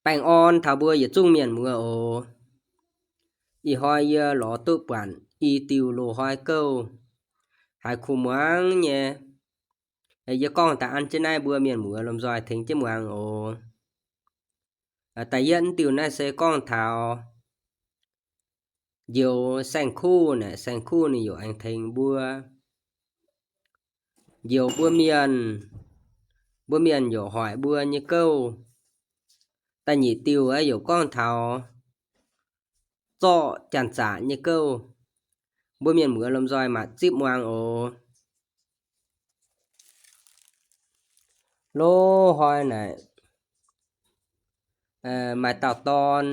Baengh orn taux mbuo yietc zungv mienh muoz oc. Ih hnoi yie lorz duqv buatc i diuh loz-hnoi gouv, haiz kuh muangx nyei. Yie gorngv daaih an jienv naaiv mbuo mienh muoz lomh nzoih tengx jienv muangx oc. Da'yietv diuh naaiv se gorngv taux njoux saeng-kuv naaic, saeng-kuv ninh yaac aengx tengx mbuo njoux mbuo mienh, mbuo mienh yaac hoic mbuo nyei gouv. Da'nyeic diuh yaac gorngv taux zorqv janx-zaqc nyei gouv. Mbuo mienh muoz lomh nzoih mangc zipv muangx oc. Loz-hnoi naaic maaih dauh dorn,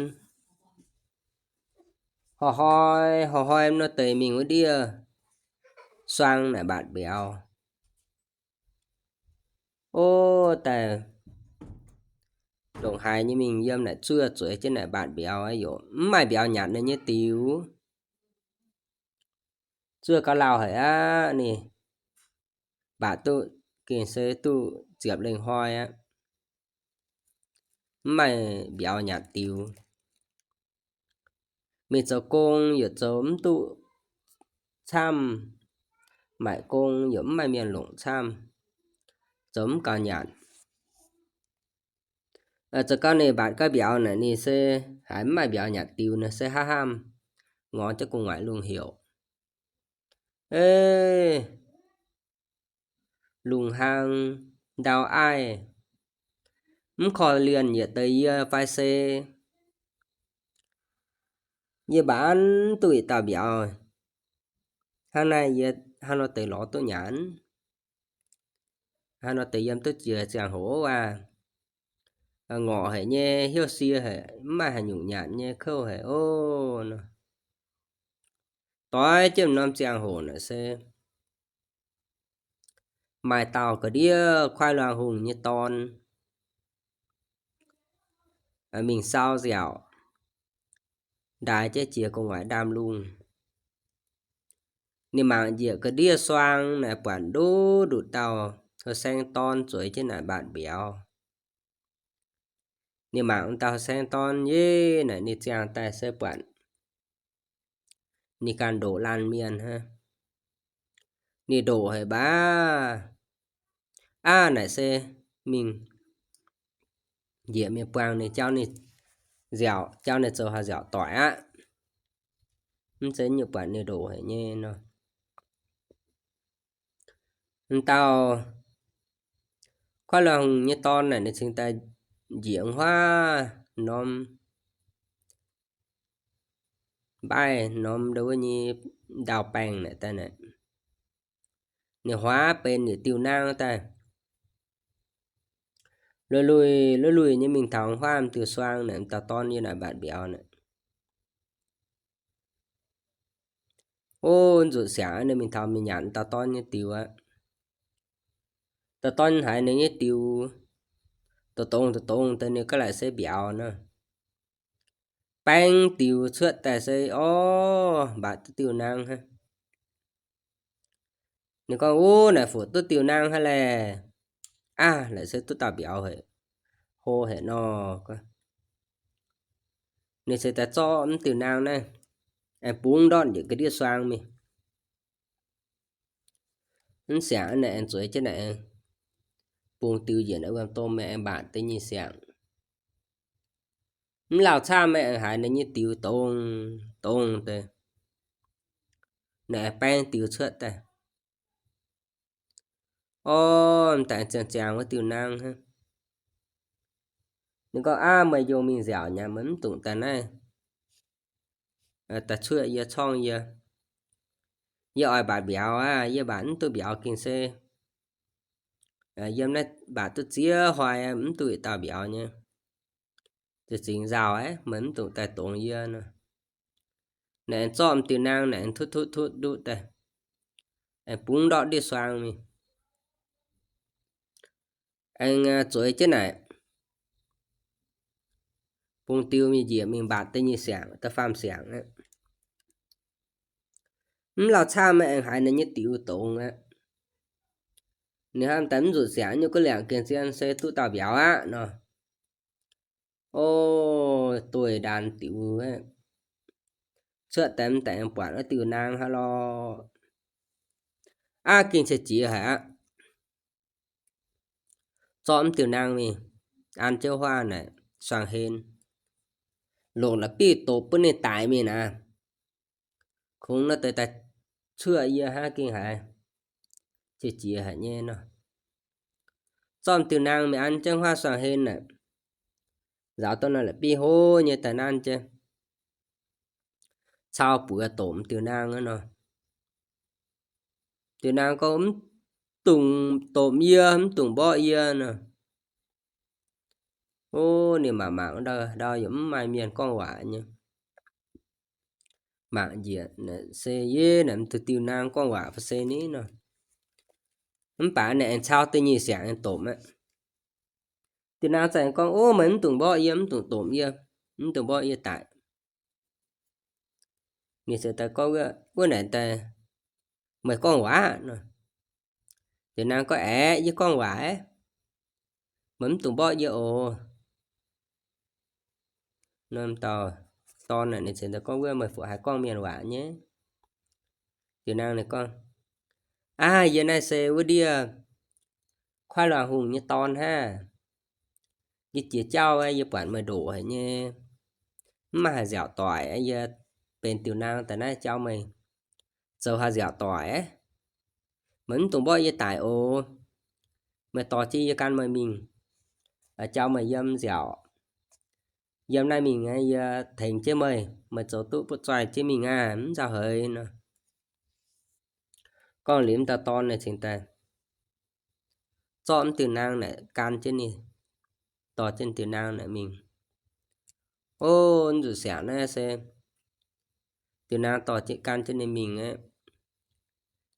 hnoi-hnoi hnoi-hnoi nor deix mingh wuov ndiev suang naaic mbatc mbiauz. Ov, daaih ndongc haaix nyei mingh yiem naaic zuov zueiz jienv naaic mbatc mbiauz, yaac mv maaih mbiauz nyanc ninh nyei diux. Zuov gauh lauh haic aqv. Ninh mbatc duqv gengh se duqv ziepc lengh hnoi aqv, mv maaih mbiauz nyanc diux. Mingh zoux gong yaac zoux mv duqv camv, maaic gong yaac mv maaih mienh longc camv, zoux mv gaux nyanc. Zoux gau ninh mbatc gau mbiauz naaic ninh se haiz mv maaih mbiauz nyanc diux nor se hnamv hnamv, ngorc jienv gu'nguaaic lungh heuc, Ei, lungh hlang ndau aiv, mv korv-lienh yietc deix yie fai se yie mbatc mv duqv yietc dauh mbiauz. Hnangv naaiv yie hnangv nor deix lorz duqv nyanc? Hnangv nor deix yiem duqv jiex ziangh hoc aav, ngorc haic nyei, hnyouv sie haic, mv maaih haaix nyungc nyanc nyei kouv haic ov nor. Doix jienv norm ziangh hoc naaic se maaih dauh ga'ndiev kuaaiv luangh hungh nyei dorn mingh sau nziaauc, ndaix jienv jiex gu'nguaaic ndaamv-lungh. Ninh mangc njiec ga'ndiev suang naaic buatc nduqc nduqc dauh haaix saeng dorn zueiz jienv naaic mbatc mbiauz. Ninh mangc dauh haaix saeng dorn yie naaic ninh ziangh daaih se buatc ninh ganh ndoqc laanh mienh hnangv. Ninh ndoqc haic mbaac aav naaic se mingh njiec mingh buangh ninh jauv ninh nziaauc, jauv ninh zoux haaix nziaauc doic aqv. Mv zeiz nyungc buatc ninh ndoqc haic nyei nor. Dauh kuaaiv luangh hungh nyei dorn naaic ninh cingx daaih njiec huaav norm mbaaih norm ndau wuov nyei ndau-baengh naaic daaih naaic, ninh huaav benx yietc diuh naang daaih, lui-lui lui-lui nyei mingh taux huaav diuh suang naaic, dauh dorn yie naaic mbatc mbiauz naaic. Ov, nzutc siangx ninh mingh taux mingh nyanc dauh dorn nyei diux aqv. Dauh dorn haiz ninh nyei diux dongh dongh dongh dongh deix, ninh ga'laaic se mbiauz nor. Baeng diux cuotv daaih se, orv, mbatc duqv diuh naang hnangv. Ninh gorngv, Uv, naaic fuqv duqv diuh naang hnangv laeh. Aav, laaic se duqv dauh mbiauz haic, hlo haic nor. Ninh se daaih zorqv mv diuh naang naaiv aengx bungx ndortv njiec ga'ndiev suang mingh. Mv siangx naaic aengx zueiz jienv naaic, bungx diux njiec naaic wuom-domh aengx mbatc deix nyei siangx. Mv lauh camv aengx haiz ninh nyei diux dongh dongh deix, naaic aengx baeng diux cuotv daaih. Orv, daaih ziangh ziangh wuov diuh naang hnangv. Ninh gorngv, Aav, meih yungh mingh nziaauc nyei, meih mv dungx daaih naaiv daaih cuotv yie corngv yie. Yie oix mbatc mbiauz aqv, yie mbatc mv duqv mbiauz gengh se yiem naaiv mbatc duqv ziex hnoi mv duqv yietc dauh mbiauz nyei. Za'gengh nzauh aqv, meih mv dungx daaih dongz yie nor. Naaic aengx zorqv m'diuh naang naaic aengx tutv tutv tutv nduqv daaih, aengx bungx ndortv ndiev suang mingh. Aengx zueiz jienv naaic, bungx diuh mingh njiec mingh mbatc da'nyeic siangx, da'faam siangx aqv. Mv lauh camv aengx haiz ninh nyei diuh dongz aqv. Ninh hnamv daaih mv nzunc siangx nyei guv liangc gengh zien se duqv dauh mbiauz aqv nor. O, duih ndaanh diuh, cuotv daaih mv daaih buatc wuov diuh naang hnangv lorqc. Aav, gengh ciex jiez haic aqv. Zorqv mv diuh naang mingh an jienv huaav naaic suangx hlen, longc la'bieiv doqc bun ninh daic mingh naaic. Kungx nor deix daaih cuotv yie hnangv, gengh haiz ciex jiez haic nyei nor. Zorqv mv diuh naang mingh an jienv huaav suangx hlen naaic, nzaaux duqv norm la'bieiv hlo nyei daaih nanv jienv, cau buoz doqc mv diuh naang nor. Diuh naang gorngv, Mv dungx domh yie, mv dungx mborqv yie nor. O, ninh mangc mangc ndau, ndau yaac mv maaih mienh gorngv waac nyei. Mangc njiec naaic se yie naaic mv duqv diuh naang gorngv waac fai se ni nor. Mv baac naaic aengx cau da'nyeic siangx aengx domh aqv. Diuh naang za'gengh gorngv, O, meih mv dungx mborqv yie, mv dungx domh yie, mv dungx mborqv yie daic. Ninh se daaih gorngv, Wuov naaic daaih meih gorngv waac nor. Diuh naang gorngv, Aeqv, yie gorngv waac aqv. Meih mv dungx mborqv yie oc. Norm dauh dorn naaic ninh se daaih gorngv, Wuov meih fungc haih gorngv mienh waac nyei? Diuh naang ninh gorngv, Aav, yie naaiv se wuov ndiev kuaaiv luangh hungh nyei dorn hnangv. Yie jiex jauv aqv, yie buatc meih ndoqc haic nyei, mv maaih haih nziaauc doic aqv. Yie benx diuh naang daaih naaiv jauv meih zoux haih nziaauc doic aqv. Meih mv dungx mborqv yie daic oc. Meih dorh jienv yie gan meih mingh, jauv meih yiem nziaauc. Yiem naaiv mingh yie tengx jienv meih, meih zoux duqv butv zoih jienv mingh aqv, mv nzauh heix nor. Gorngv liuz mv dauh dorn naaic cingx daaih zorqv mv diuh naang naaic gan jienv ninh, dorh jienv diuh naang naaic mingh. O, mv zuqc siangx naaiv se diuh naang dorh jienv gan jienv ninh mingh aqv.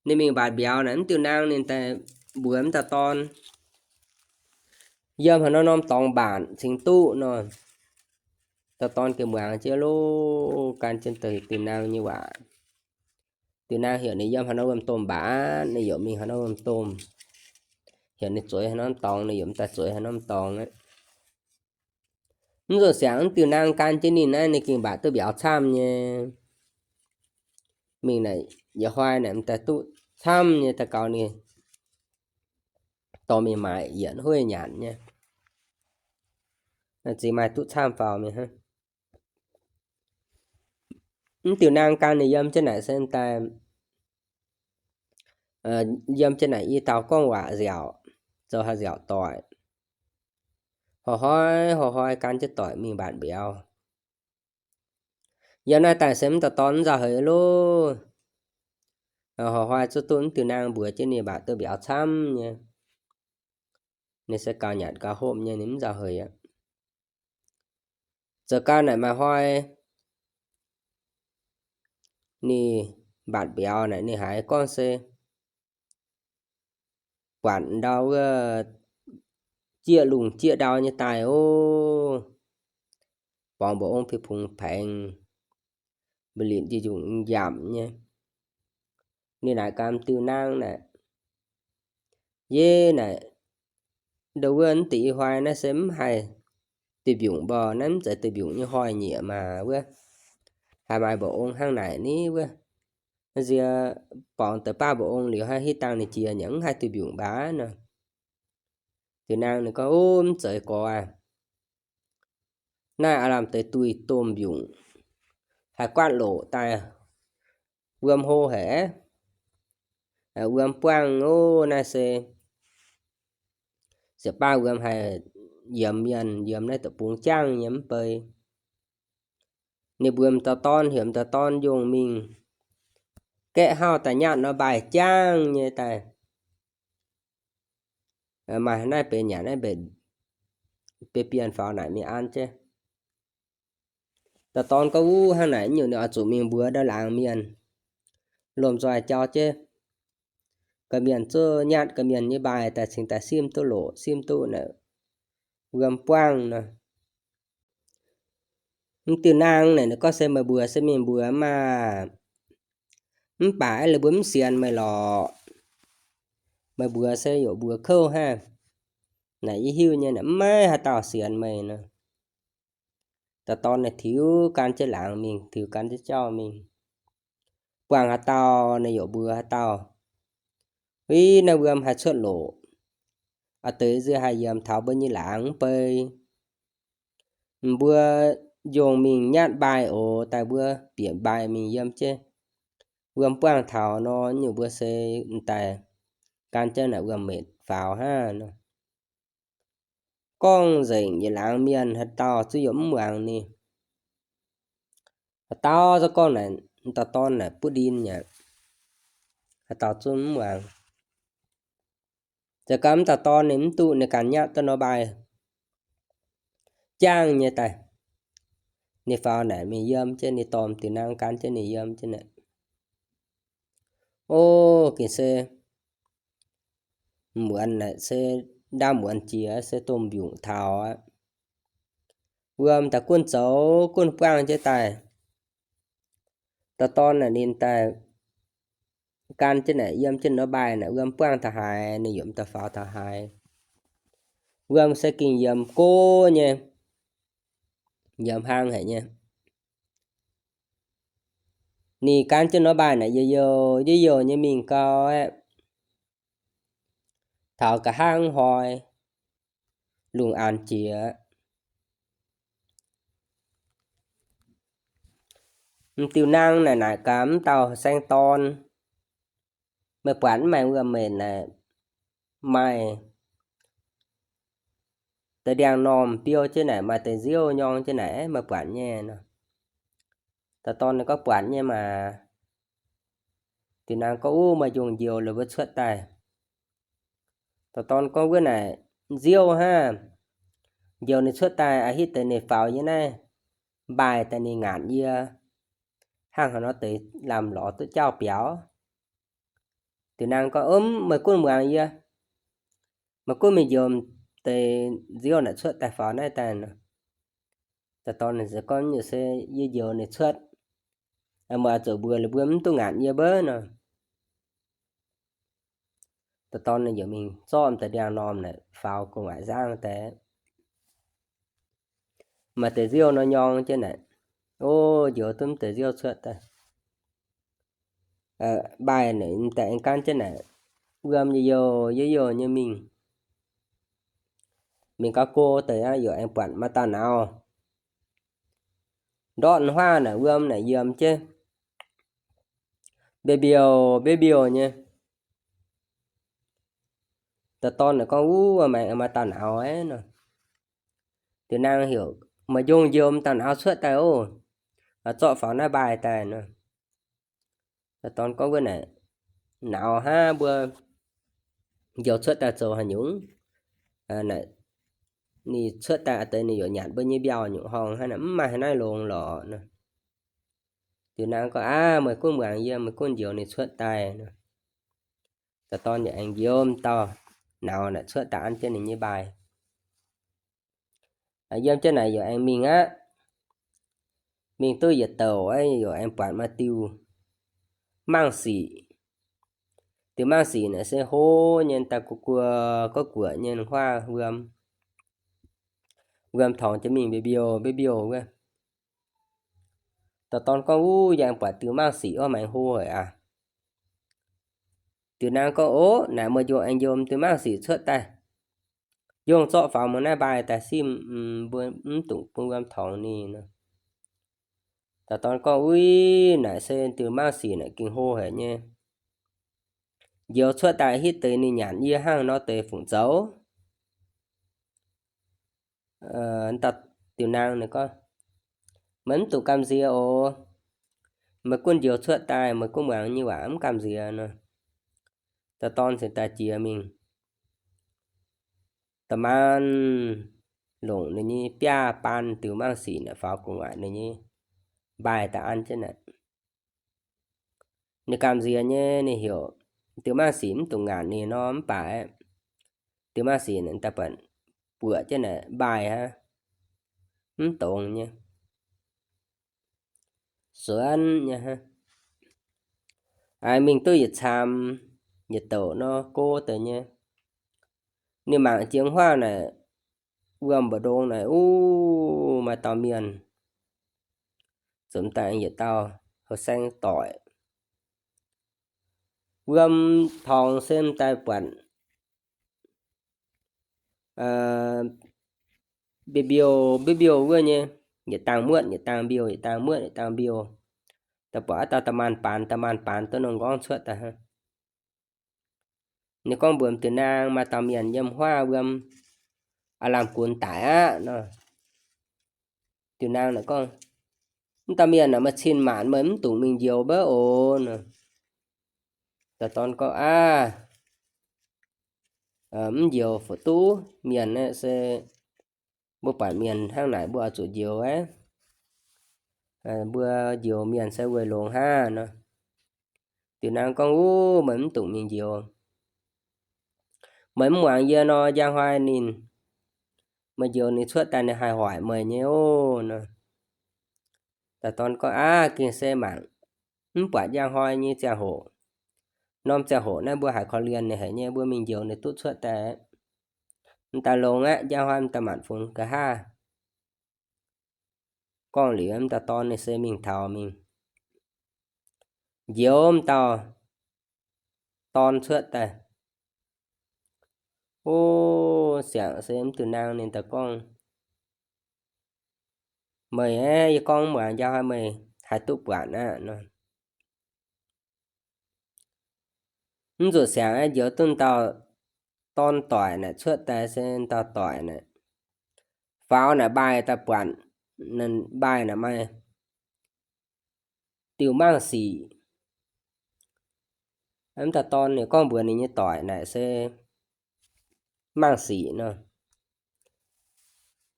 Ninh mingh mbatc mbiauz naaic, mv diuh naang ninh daaih mbuox mv dauh dorn, Yiem haaix norm norm dorngx mbatc cingx duqv nor. Dauh dorn gengh muangx jienv loh, gan jienv diuh naang nyei waac. Diuh naang heuc ninh yiem haaix norm wuom-domh mbatc, ninh yaac mingh haaix norm wuom-domh. Heuc ninh zueiz haaix norm dorngx, ninh yaac daaih zueiz haaix norm dorngx aqv. Mv zuqc siangx mv diuh naang gan jienv ninh naaiv, ninh gengh mbatc duqv mbiauz camv nyei. Mingh naaic yietc hnoi naaic m'daaih duqv camv nyei, daaih gaux ninh dorh mingh maaic yietc huih nyanc nyei. Zingx maaih duqv camv faaux mingh hnangv. Mv diuh naang gan ninh yiem jienv naaic se daaih, yiem jienv naaic i dauh gorngv waac nziaauc, zoux haaix nziaauc doic. Horpc hnoi horpc hnoi gan jienv doic mingh mbatc mbiauz. Yiem naaiv daaih se mv dauh dorn mv nzauh heix loh. Horpc hnoi zuqc duqv mv diuh naang mbuox jienv ninh mbatc duqv mbiauz camv nyei. Ninh se gaux nyanc gaux hopv nyei, ninh mv nzauh heix aqv. Zoux gau naaic maaih hnoi ninh mbatc mbiauz naaic ninh haiz gorngv se buatc ndau wuov jieqv lungh jieqv ndau nyei daaih ov, borngz mba'ong pih pungx paengx, mba'linc njunc njamc nyei. Ninh naaic gaax m'diuh naang naaic, Yie naaic, ndo wuov, mv deix i hnoi naaiv se mv haih duih mbiungc mborh, naaiv mv zeiz duih mbiungc nyei hnoi-nyieqc maah wuov. Haih maaih mba'ong hnangv naaic ni wuov. Nziex borngz deix baav mba'ong liuz, haih hitv dangh ninh jiex nyanc mv haih duih mbiungc mbac nor. Diuh naang ninh gorngv, Ov, mv zeiz gorx aac. Naaiv aav lamh deix duih domh mbiungc, haih guaatv loqc daaih wuom hlo haic, wuom buangh ov. Naaiv se ziepc baav wuom haih yiemx mienh, yiemx naaiv deic-bung jangv nyei mv bei. Ninh mbuox m'dauh dorn, heuc m'dauh dorn yungh mingh gaeqv hauv daaih nyatv norm mbaih jangv nyei daaih. Maaih naaiv benx nyanc naaiv mbenc, biei bienh faaux naaic mingh an jienv. Dauh dorn gorngv, Wuov hnangv naaic nyungc, ninh oix zuqc mingh mbuox ndau laangz mienh lomh nzoih jauv jienv, ga'mienh zuov nyatv ga'mienh nyei mbaih daaih cingx daaih simv duqv loqc, simv duqv naaic wuom buangh nor. M'diuh naang naaic ninh gorngv, Se meih mbuox se mingh mbuox maah. Mv baac aeqv, ninh mbuo mv sienx meih lorqc. Meih mbuox se yaac mbuox kouv hnangv. Naaic yie hiuv nyei naaic mv maaih haaix dauh sienx meih nor. Da'dorn naaic tiux gan jienv laangz mingh, tiux gan jienv jauv mingh. Buangh haaix dauh naaic yaac mbuox haaix dauh, Ih, naaiv wuom haih cuotv loc. A'deix nziex haih yiem taux mbuo nyei laangz mv bei. Mbuo njongh mingh nyatv mbaih oc, daaih mbuo bieqc mbaih mingh yiem jienv. Wuom buangh taux nor, nyungc mbuo se daaih gan jienv naaic wuom-metc faaux hnangv nor. Gorngv nzengc yietc laangz mienh haaix dauh zuqc yaac mv muangx ninh. Haaix dauh za'gengh gorngv naaic, dauh dorn naaic buov ndin aqv, haaix dauh zungv mv muangx. Za'gengh mv dauh dorn ninh mv duqv, ninh ganh nyatv duqv nor mbaih jangv nyei daaih. Ninh faaux naaic mingh yiem jienv, ninh dorh diuh naang gan jienv ninh yiem jienv naaic. O, gengh se muonz naaic se ndaamv muonz jiex se domh mbiungc taux aqv. Wuom daaih gunv zoux gunv buangh jienv daaih. Dauh dorn naaic ninh daaih gan jienv naaic yiem jienv nor mbaih naaic wuom buangh taux haaix, ninh yaac mv daaih faaux taux haaix. Wuom se gengh yiemx go nyei, yiemx hlang haic nyei. Ninh gan jienv nor mbaih naaic youh youh, youh youh nyei mingh gau aeqv, taux nqa'haav hnoi, lungh aanx jiex. M'diuh naang naaic naaic gaax mv dauh saeng dorn, Meih buatc mv, maaih wuom-metc naaic, maaih deix ndiangx-normh biou jienv naaic, maaih deix nziouv nyorng jienv naaic, meih buatc nyei nor. Dauh dorn ninh gorngv, Buatc nyei maah. Diuh naang gorngv, Uv, meih njongh njoux lorqc, mbuo cuotv daaih. Dauh dorn gorngv, Wuov naaic nziouv hnangv. Njoux ninh cuotv daaih aqv, hitv deix ninh faaux yie naaiv mbaih daaih ninh ngaatc yie hnangv haaix nor deix lamh lorz duqv jauv biaux. Diuh naang gorngv, Ov, meih gunv muangx yie. Meih gunv mingh njoux deix nziouv naaic cuotv daaih faaux naaiv daaih nor. Dauh dorn ninh gorngv, Yie se yie njoux ninh cuotv. Meih oix zuqc mbuox ninh mbuo mv duqv ngaatc yie mbaav nor. Dauh dorn ninh yaac mingh zorqv deix ndiangx-normh naaic faaux gu'nguaaic nzangv daaih. Maaih deix nziouv nor nyorng jienv naaic, o, njoux duqv mv deix nziouv cuotv daaih. Mbaih naaic m'daaih aengx gan jienv naaic wuom youh youh, youh youh nyei mingh. Mingh gau go deix aqv, yaac aengx buatc maaih dauh nauz ndortv huaav naaic wuom naaic yiem jienv, mbiouh mbiouh, mbiouh mbiouh nyei. Dauh dorn naaic gorngv, Uv, maaih, maaih dauh nauz aqv nor. Diuh naang heuc, Meih njongh njoux m'dauh nauz cuotv daaih oc, zorqv faaux naaiv mbaih daaih nor. Dauh dorn gorngv, Wuov naaic nauz hnangv, mbuo njoux cuotv daaih zoux haaix nyungc? Naaic ninh cuotv daaih a'deix ninh yaac nyanc mbuo nyei mbiauh nyungc horngh hnangv naaic, mv maaih haaix naaiv longx lorqc nor. Diuh naang gorngv, Aav, meih gunv muangx yie, meih gunv njoux ninh cuotv daaih nor. Dauh dorn yaac aengx njoux m'dauh nauz naaic cuotv daaih an jienv ninh nyei mbaih. Yiem jienv naaic yaac aengx mingh aqv. Mingh duqv yietc douc aqv, yaac aengx buatc maaih diuh mangc sic. Diuh mangc sic naaic se hlo nyei, daaih gu'guoqv gu'guoqv nyei, huaav wuom, wuom torngx jienv mingh mbiouh mbiouh mbiouh wuov. Dauh dorn gorngv, Uv, yie aengx buatc diuh mangc sic wuov maengx hlo haic aqv. Diuh naang gorngv, Ov, naaic meih njongh aengx njomc diuh mangc sic cuotv daaih, njongh zorqv faaux muangx naaiv mbaih daaih simv, mbuo mv dungx bun wuom torngx ninh nor. Dauh dorn gorngv, Uv, naaic se diuh mangc sic naaic gengh hlo haic nyei. Njoux cuotv daaih hitv deix ninh nyanc yie hnangv nor deix fungc zoux. Diuh naang ninh gorngv, Meih mv dungx gamh nziex oc. Meih gunv njoux cuotv daaih, meih gunv muangx nyei waac mv gamh nziex nor. Dauh dorn cingx daaih jiex mingh, da'maanc longc ninh nyei biaav baan diuh mangc sic naaic faaux gu'nguaaic ninh nyei mbaih daaih an jienv naaic. Ninh gamh nziex nyei, ninh heuc diuh mangc sic mv dungx ngaatc ninh nor, mv baac diuh mangc sic naaic daaih buatc, buoqc jienv naaic mbaih hnangv, mv dongz nyei, suonv nyei hnangv. Mingh duqv yietc camv, yietc douc nor go deix nyei. Ninh mangc jiex huaav naaic, wuom mbu'ndongx naaic, uv, maaih dauh mienh zuqc m'daaih yietc dauh houh saeng doic. Wuom torngx se m'daaih buatc mbiouh mbiouh mbiouh wuov nyei, yietc dangh muotv yietc dangh mbiouh, yietc dangh muotv yietc dangh mbiouh. Daaih buatc wuov dauh da'maanh baanx, da'maanh baanx duqv nongh nqorngv cuotv daaih hnangv. Ninh gorngv mbuox m'diuh naang, maaih dauh mienh yiem huaav wuom aav lamh gunx daic aqv nor. Diuh naang naaic gorngv, Mv dauh mienh naaic meih cin maanc, meih mv dungx mingh njoux mbouv oc nor. Dauh dorn gorngv, Aav, mv njoux fu'duv, mienh aeqv, se mbuo buatc mienh hnangv naaic mbuo oix zuqc njoux aqv. Mbuo njoux mienh se weic longx hnangv nor. Diuh naang gorngv, Wuov, meih mv dungx mingh njoux. Meih mv muangx yie nor, njang hnoi ninh, meih njoux ninh cuotv daaih ninh haih hoic meih nyei oc nor. Dauh dorn gorngv, Aav, gengh se mangc, mv buatc njang hnoi nyei ziangh hoc. Norm ziangh hoc naaiv mbuo haiz korv-lienh ninh haic nyei, mbuo mingh njoux ninh duqv cuotv daaih. M'daaih longx aqv, njang hnoi m'daaih maanc fungx nqa'haav. Gorngv liuz, m'dauh dorn ninh se mingh taux mingh njoux m'dauh dorn cuotv daaih. O, siangx se m'diuh naang ninh daaih gorngv, Meih aeqv, yie gorngv muangx, njang hnoi meih haih duqv buatc aqv nor. Mv zuqc siangx aeqv, njoux duqv m'dauh dorn doic naaic cuotv daaih se m'dauh doic naaic faaux naaic mbaih daaih buatc, mbaih naaic maaih diuh mangc sic. M'dauh dorn ninh gorngv mbuox ninh nyei doic naaic se mangc sic nor.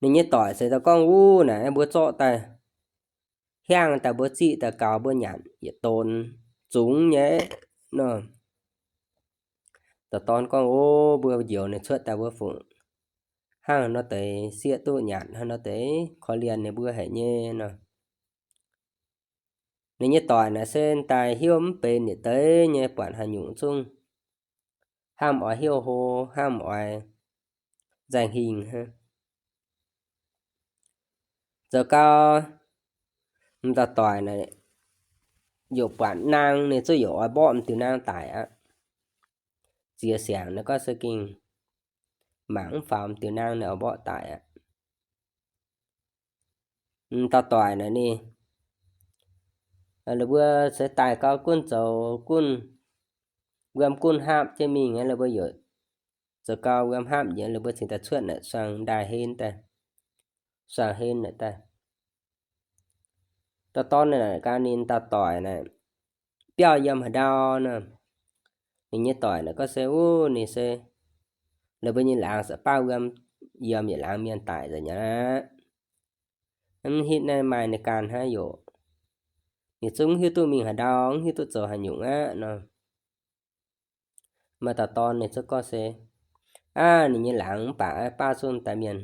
Ninh nyei doic se daaih gorngv, Wuov naaic mbuo zorqv daaih hiaangv daaih mbuo ziqv daaih gaux mbuo nyanc yietc donx zungx nyei nor. Dauh dorn gorngv, O, mbuo njoux ninh cuotv daaih mbuo fungc hnangv nor deix sieqv duqv nyanc, hnangv nor deix korv-lienh ninh mbuo haic nyei nor. Ninh nyei doic naaic se daaih hiuv mv benx yietc deix nyei, buatc haaix nyungc zungv hnamv oix hiuv hlo, hnamv oix nzaeng hingh. Zoux gau, m'dauh doic naaic yaac buatc naang ninh zuqv yaac oix mborqv m'diuh naang daic aqv. Ziex siangx naaic gorngv se gengh mangc mv faaux m'diuh naang ninh oix mborqv daic aqv. M'dauh doic naaic ninh, la'buo se daaih gau gunv zoux gunv wuom gunv hapv jienv mingh aqv. La'buo yaac zoux gau wuom hapv njiec, la'buo cingx daaih cuotv naaic suangx ndaaih hen daaih, suangx hen naaic daaih. Dauh dorn naaic gaax ninh dauh doic naaic biauv yiem haaix ndau nor. Ninh nyei doic naaic gorngv se, Wuov, ninh se la'buo nyei laangz se baav wuom yiem yietc laangz mienh daic nzengc aqv. Mv hitv naaiv maaih ninh ganh hnangv yoc. Ninh zungv mv hiuv duqv mingh haaix ndau, mv hiuv duqv zoux haaix nyungc aqv nor. Maaih dauh dorn ninh zuqc gorngv se, Aav, ninh nyei laangz mv baac baav zungv daaih mienh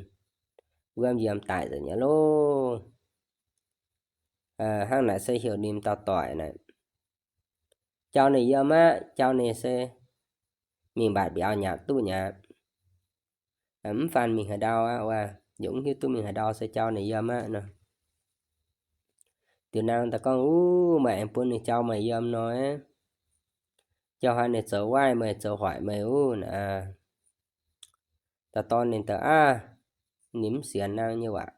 wuom yiem daic nzengc nyei loh. Hnangv naaic se heuc ninh dauh doic naaic jauv ninh yiem aqv. Jauv ninh se mingh mbatc mbiauz nyanc duqv nyei aqv. Mv fanh mingh haaix ndau aqv, wuov yaac mv hiuv duqv mingh haaix ndau se jauv ninh yiem aqv nor. Diuh naang daaih gorngv, Wuov, meih aengx bun ninh jauv meih yiem nor, jauv hnangv ninh zoux waaiv meih, zoux hoic meih wuov naaic. Dauh dorn ninh daaih, Aav, ninh mv sienx naang nyei waac.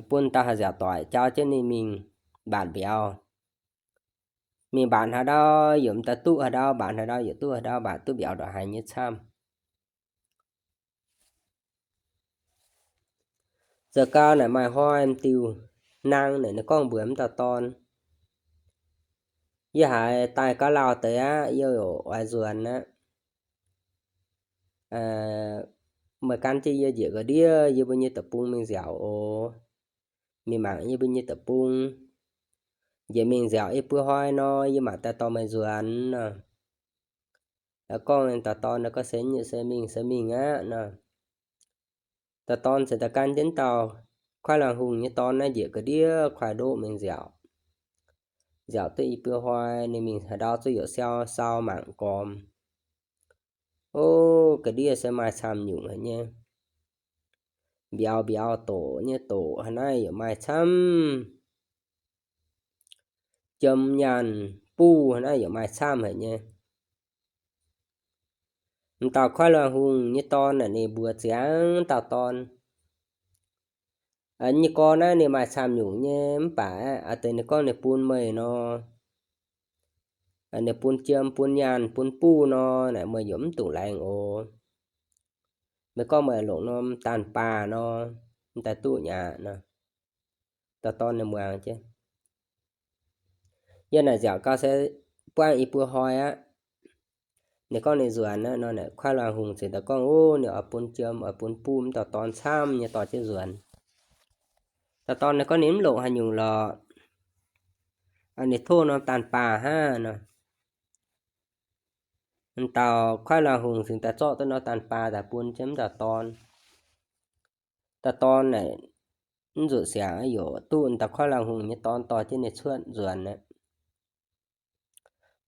Bun dauh haih nziaauc doic jauv jienv ninh mingh mbatc mbiauz. Mingh mbatc haaix ndau yaac m'daaih duqv haaix ndau, mbatc haaix ndau yaac duqv haaix ndau, mbatc duqv mbiauz ndongc haaix nyei camv. Zoux gau naaic maaih hnoi m'diuh naang naaic ninh gorngv mbuox m'dauh dorn, Yie haiz daaih gauh lauh deix aqv, yie oix nzuonx aqv. Meih gan jienv yie njiec ga'ndiev yie mbuo nyei deic-bung mingh nziaauc oc. Mingh mangc yie mbuo nyei deic-bung. Njiec mingh nziaauc i buo hnoi nor, yie mangc daaih dorh meih nzuonx nor. Gorngv dauh dorn gorngv se, Yie se mingh se mingh aqv nor. Dauh dorn ziouc daaih gan jienv dauh kuaaiv laangh hungh nyei dorn naaiv njiec ga'ndiev kuaaiv ndoqv mingh nziaauc. Nziaauc duqv i buo hnoi, ninh mingh haaix ndau zuqv youc siau sau mangc gormx. O, ga'ndiev se maaih camv nyungc haic nyei. Mbiauz mbiauz doqc nyei doqc haaix naaiv yaac maaih camv. jiem nyaanh buv naaiv yaac maaih camv haic nyei. M'dauh Kuaaiv Luangh Hungh nyei dorn naaic ninh mbuox ziangx dauh dorn, nyei gorx naaiv ninh maaih camv nyungc nyei mv baac a'deix ninh gorngv ninh bun meih nor, ninh bun jiem bun nyaanh bun buv nor, naaic meih yaac mv dungx laengz oc. Meih gorngv meih longc norm daanh baah nor, m'daaih duqv nyei aqv nor. Dauh dorn ninh muangx jienv. Yie naaic nziaauc gau se buangv i buo hnoi aqv. Ninh gorngv ninh nzuonx aqv nor, naaic Kuaaiv Luangh Hungh cingx daaih gorngv, ov, ninh oix bun jiem oix bun buv m'dauh dorn camv nyei dorh jienv nzuonx. Dauh dorn ninh gorngv ninh mv longc haaix nyungc lorqc. Ninh tov norm daanh baah hnangv nor. M'dauh Kuaaiv Luangh Hungh cingx daaih zorqv duqv norm daanh baah daaih bun jienv m'dauh dorn. Dauh dorn naaic mv nzuqc siangx yaac duqv m'dauh Kuaaiv Luangh Hungh nyei dorn dorh jienv ninh cuotv nzuonx aqv.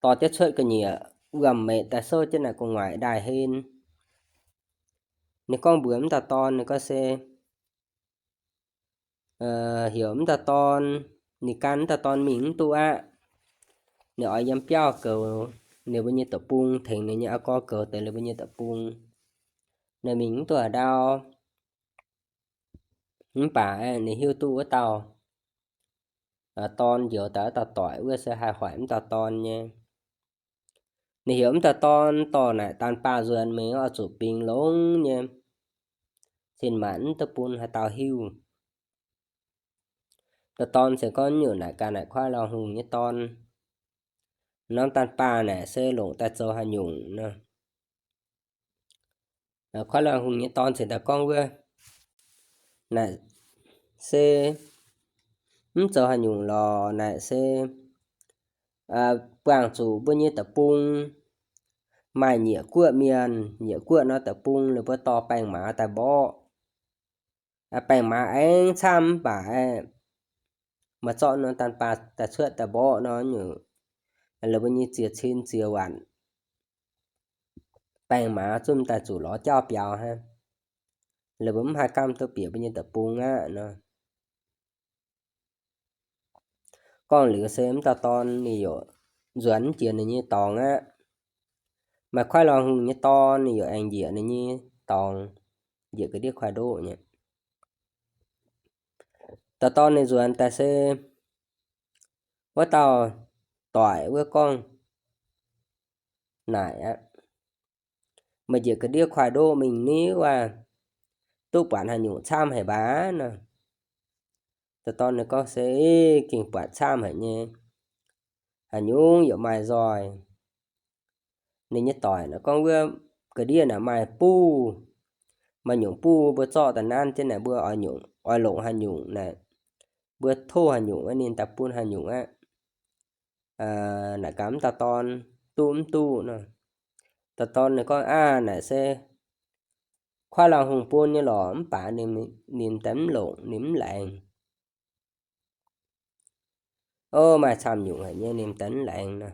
Dorh jienv cuotv ga'nyiec wuom-maeqc daaih souv jienv naaic gu'nguaaic ndaaih hlen. Ninh gorngv mbuox m'dauh dorn ninh gorngv se heuc m'dauh dorn, ninh gan m'dauh dorn mingh mv duqv aqv. Ninh oix yiem biauv goux ninh mbuo nyei deic-bung, tengx ninh nyei a'gorx goux deix ninh mbuo nyei deic-bung. Ninh mingh mv duqv haaix ndau. Mv baac ninh hiuv duqv wuov dauh dorn njoux daaih wuov dauh doic wuov se haih hoic m'dauh dorn nyei. Ninh heuc m'dauh dorn dorh naaic daanh baah nzuonx mingh oix zuqc bingx longx nyei, cin-maanc mv duqv bun haaix dauh hiuv. Dauh dorn se gorngv nyungc naaic ganh naaic Kuaaiv Luangh Hungh nyei dorn, norm daanh baah naaic se longc daaih zoux haaix nyungc nor. Kuaaiv Luangh Hungh nyei dorn cingx daaih gorngv wuov, naaic se mv zoux haaix nyungc lorqc, naaic se buangh zuqc mbuo nyei deic-bung maaih nyieqc guoqv mienh, nyieqc guoqv nor deic-bung ninh mbuo dorh baengh maaz daaih mborqv. Baengh maaz aengx camv mv baac maaih zorqv norm daanh baah daaih cuotv daaih mborqv nor, ninh mbuo nyei ziex cin ziex waanc baengh maaz zungv daaih zuqc lorz jauv biaux hnangv. Ninh mbuo mv haih gamh duqv bieqc mbuo nyei deic-bung aqv nor. Gorngv liuz se m'dauh dorn ninh yaac nzuonx mv jiex ninh nyei dorngx aqv. Maaih Kuaaiv Luangh Hungh nyei dorn ninh yaac aengx njiec ninh nyei dorngx, njiec ga'ndiev kuaaiv ndoqv nyei. Dauh dorn ninh nzuonx daaih se wuov dauh doic wuov gorngv naaic aqv, meih njiec ga'ndiev kuaaiv ndoqv mingh ni wuov, duqv buatc haaix nyungc camv haic mbac nor. Dauh dorn ninh gorngv se, gengh buatc camv haic nyei, haaix nyungc yaac maaih nzoih. Ninh nyei doic naaic gorngv wuov ga'ndiev naaic maaih buv, maaih nyungc buv mbuo zorqv daaih nanv jienv naaic mbuo oix nyungc, oix longc haaix nyungc naaic, mbuo tov haaix nyungc ninh daaih bun haaix nyungc aqv. Naaic gaax m'dauh dorn duqv mv duqv nor. Dauh dorn ninh gorngv, aav, naaic se Kuaaiv Luangh Hungh bun nyei lorqc, mv baac ninh, ninh daaih mv longc, ninh mv laengz. Ov, maaih camv nyungc haic nyei ninh daaih mv laengz nor.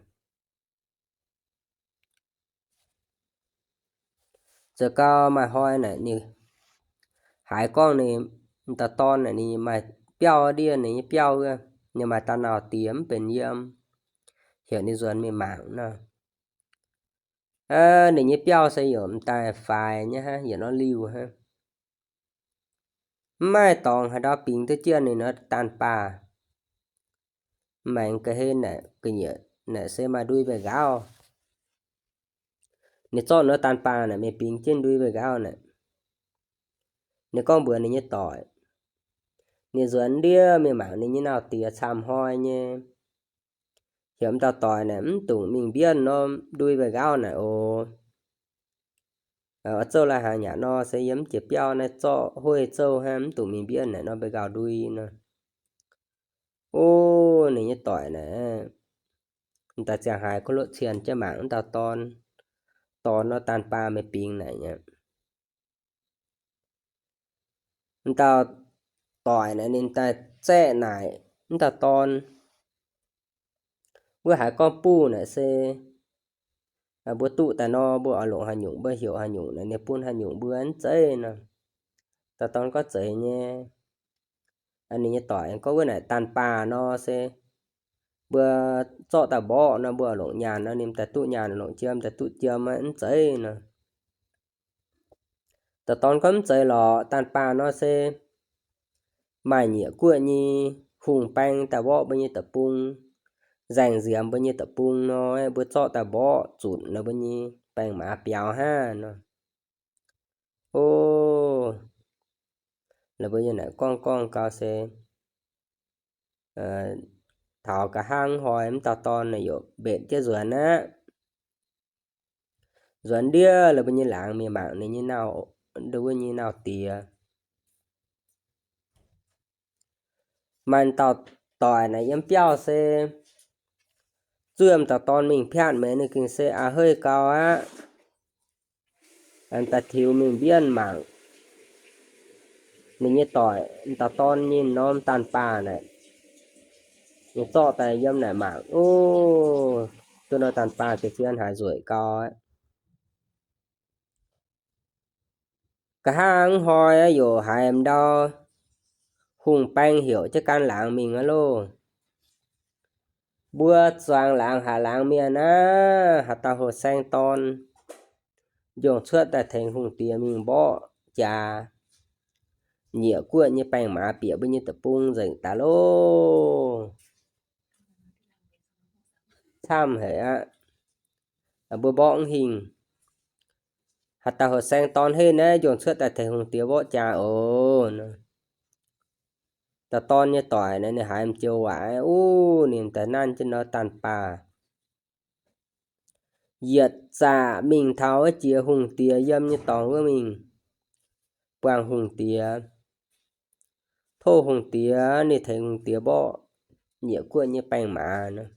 Zoux gau maaih hnoi naaic ninh haiz gorngv ninh, m'dauh dorn naaic ninh maaih biauv ndiev, ninh nyei biauv wuov, ninh maaih dauh nauz diex mv benx yiem, heuc ninh nzuonx mingh mangc nor. Ninh nyei biauv se yaac m'daaih faix nyei hnangv, yietc norm liuh hnangv. Mv maaih dorngx haaix ndau bingx duqv jienv ninh nor daanh baah. Maengx ga'hlen naaic, ga'nyiec naaic se maaih ndui mbaeqc nqaauv. Ninh zorqv nor daanh baah naaic mingh bingx jienv ndui mbaeqc nqaauv naaic. Ninh gorngv mbuox ninh nyei doic, ninh nzuonx ndiev mingh mangc ninh nyei nauz diex camv hnoi nyei. Heuc m'dauh doic naaic mv dungx mingh mbienv norm ndui mbaeqc nqaauv naaic oc. Oix zouv lai-hnaangx yaac nor se yiem jiex biauv naaiv zorqv hueiv zouv hnangv, mv dungx mingh mbienv naaic norm mbaeqc nqaauv ndui nor. Ov, ninh nyei doic naaic, m'daaih ziangh haaix kuv loqv cien jienv mangc m'dauh dorn, dorh nor daanh baah mingh bingx naaic aqv. M'dauh doic naaic ninh daaih zaeqv naaic m'dauh dorn, wuov haiz gorngv buv naaic se mbuo duqv daaih nor, mbuo oix longc haaix nyungc, mbuo heuc haaix nyungc naaic, ninh bun haaix nyungc mbuo mv zeiz nor. Dauh dorn gorngv zeiz nyei. Ninh nyei doic gorngv wuov naaic daanh baah nor se mbuo zorqv daaih mborqv nor, mbuo longc nyaanh nor, ninh daaih duqv nyaanh, longc jiem daaih duqv jiem, mv zeiz nor. Dauh dorn gorngv, mv zeiz lorqc, daanh baah nor se maaih nyieqc guoqv nyei hungh baeng daaih mborqv mbuo nyei deic-bung, nzaeng nziemx mbuo nyei deic-bung nor, mbuo zorqv daaih mborqv zunc nor, mbuo nyei baeng maaz biaux hnangv nor. O, laaix mbuo yiem naaic gorngv gorngv gau se taux nqa'haav hnoi mv dauh dorn naaic yaac mbenc jienv nzuonx aqv. Nzuonx ndiev laaix mbuo nyei laangz mingh mangc ninh nyei nauz, wuov nyei nauz diex. Maaih dauh doic naaic yiem biauv se zuov dauh dorn mingh piatv maengx ninh gengh se a'heiv gau aqv. Daaih tiux mingh mbienv mangc ninh nyei doic, dauh dorn nyei norm daanh baah naaic, ninh zorqv daaih yiem naaic mangc, o, duqv norm daanh baah ziouc zien haaix nzueic gau aqv. Nqa'haav hnoi yaac haiz m'ndau hungh baeng heuc jienv gan laangz mingh aqv loh. Mbuo zuangx laangz haaix laangz mienh aqv, haaix dauh houh saeng dorn njongc cuotv daaih tengx hungh diex mingh mborqv jaax, nyieqc guoqv nyei baeng maaz bieqc mbuo nyei deic-bung nzengc daaih loh. Camv haic aqv. Mbuo mborqv mv hingh. Haaix dauh houh saeng dorn henv naaiv njongc cuotv daaih tengx hungh diex mborqv jaax oc. Dauh dorn nyei doic naaic ninh haiz m'joux waac, uv, ninh daaih nanv jienv norm daanh baah, yietc zaqc mingh taux wuov jiex hungh diex yiem nyei dorngx wuov mingh, buangh hungh diex, tov hungh diex ninh tengx hungh diex mborqv nyieqc guoqv nyei baeng maaz nor.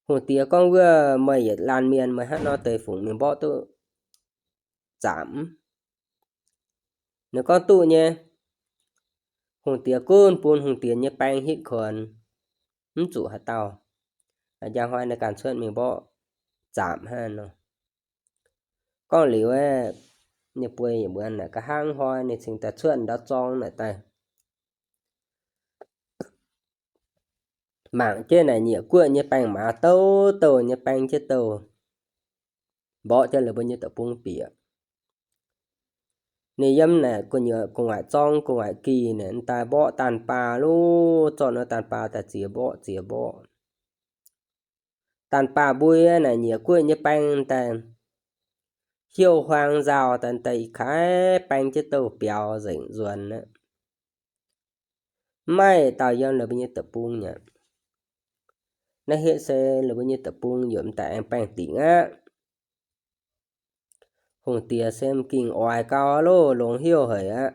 Hungh diex gorngv, wuov meih yietc laanh mienh meih hnangv nor deix fungc mingh mborqv duqv zaamc? Ninh gorngv, duqv nyei. Hungh diex gunv bun hungh diex nyei baeng hitv kuonx, mv zuqc haaix dauh. Njang hnoi ninh ganh cuotv mingh mborqv zaamc hnangv nor. Gorngv liuz aeqv, ninh bueix yietc muonz naaic, nqa'haav hnoi ninh cingx daaih cuotv ndau zorng naaic daaih mangc jienv naaic nyieqc guoqv nyei baeng maaz, douh douh nyei baeng jienv douh, mborqv jienv laaix mbuo nyei deic-bung bieqc. Ninh yiem naaic gu'nyuoz gu'nguaaic zorng gu'nguaaic gih naaic daaih mborqv daanh baah loh, zorqv norm daanh baah daaih ziex mborqv ziex mborqv. Daanh baah mbui naaic nyieqc guoqv nyei baeng daaih hiuv huaang nzauh daaih, daaih ih kaaix baeng jienv douh biaux nzengc nzuonx aqv. Mv maaih dauh yiem laaix mbuo nyei deic-bung aqv. Naaiv hitv se laaix mbuo nyei deic-bung yaac m'daaih aengx baengh dingc aqv. Hungh diex se m'gingh oix gau loh, longx heuc haic aqv.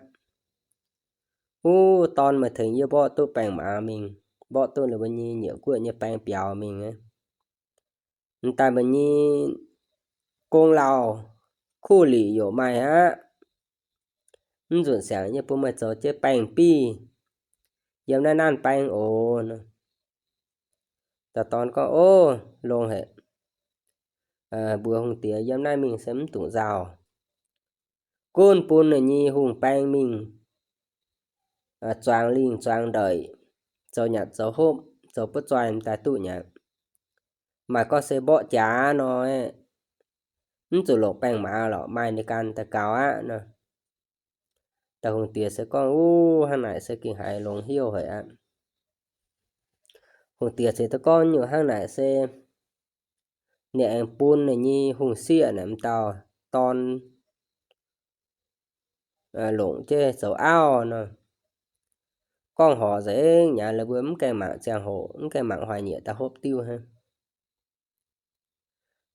Uv, dorn meih tengx yie mborqv duqv baeng maaz mingh, mborqv duqv laaix mbuo nyei nyieqc guoqv nyei baeng biaux mingh aqv. M'daaih meih nyei gong lauh kuv liqc yaac maaih aqv. Mv nzunc siangx yie bun meih zoux jienv baengh biv yiem naaiv nanv baeng oc. Dauh dorn gorngv, o, longx haic. Mbuox hungh diex yiem naaiv mingh se mv dungx nzauh. Gunv bun ninh nyei hungh baeng mingh zuangx lingh zuangx ndeic, zoux nyanc zoux hopv, zoux butv zoih m'daaih duqv nyanc. Maaih gorngv se mborqv jaax nor, mv zuqc longc baengh maaz lorqc, maaih ninh ganh daaih gaux aqv nor. Dauh hungh diex se gorngv, uv, hnangv naaic se gengh haiz longx heuc haic aqv. Hungh diex cingx daaih gorngv nyungc hnangv naaic se ninh aengx bun ninh nyei hungh sieqv naaic m'dauh dorn longc jienv zoux auv nor. Gorngv horc nzengc nyei, laaix mbuo mv gaengh mangc ziangh hoc, mv gaengh mangc hoic nyieqc daaih hopv diuv hnangv.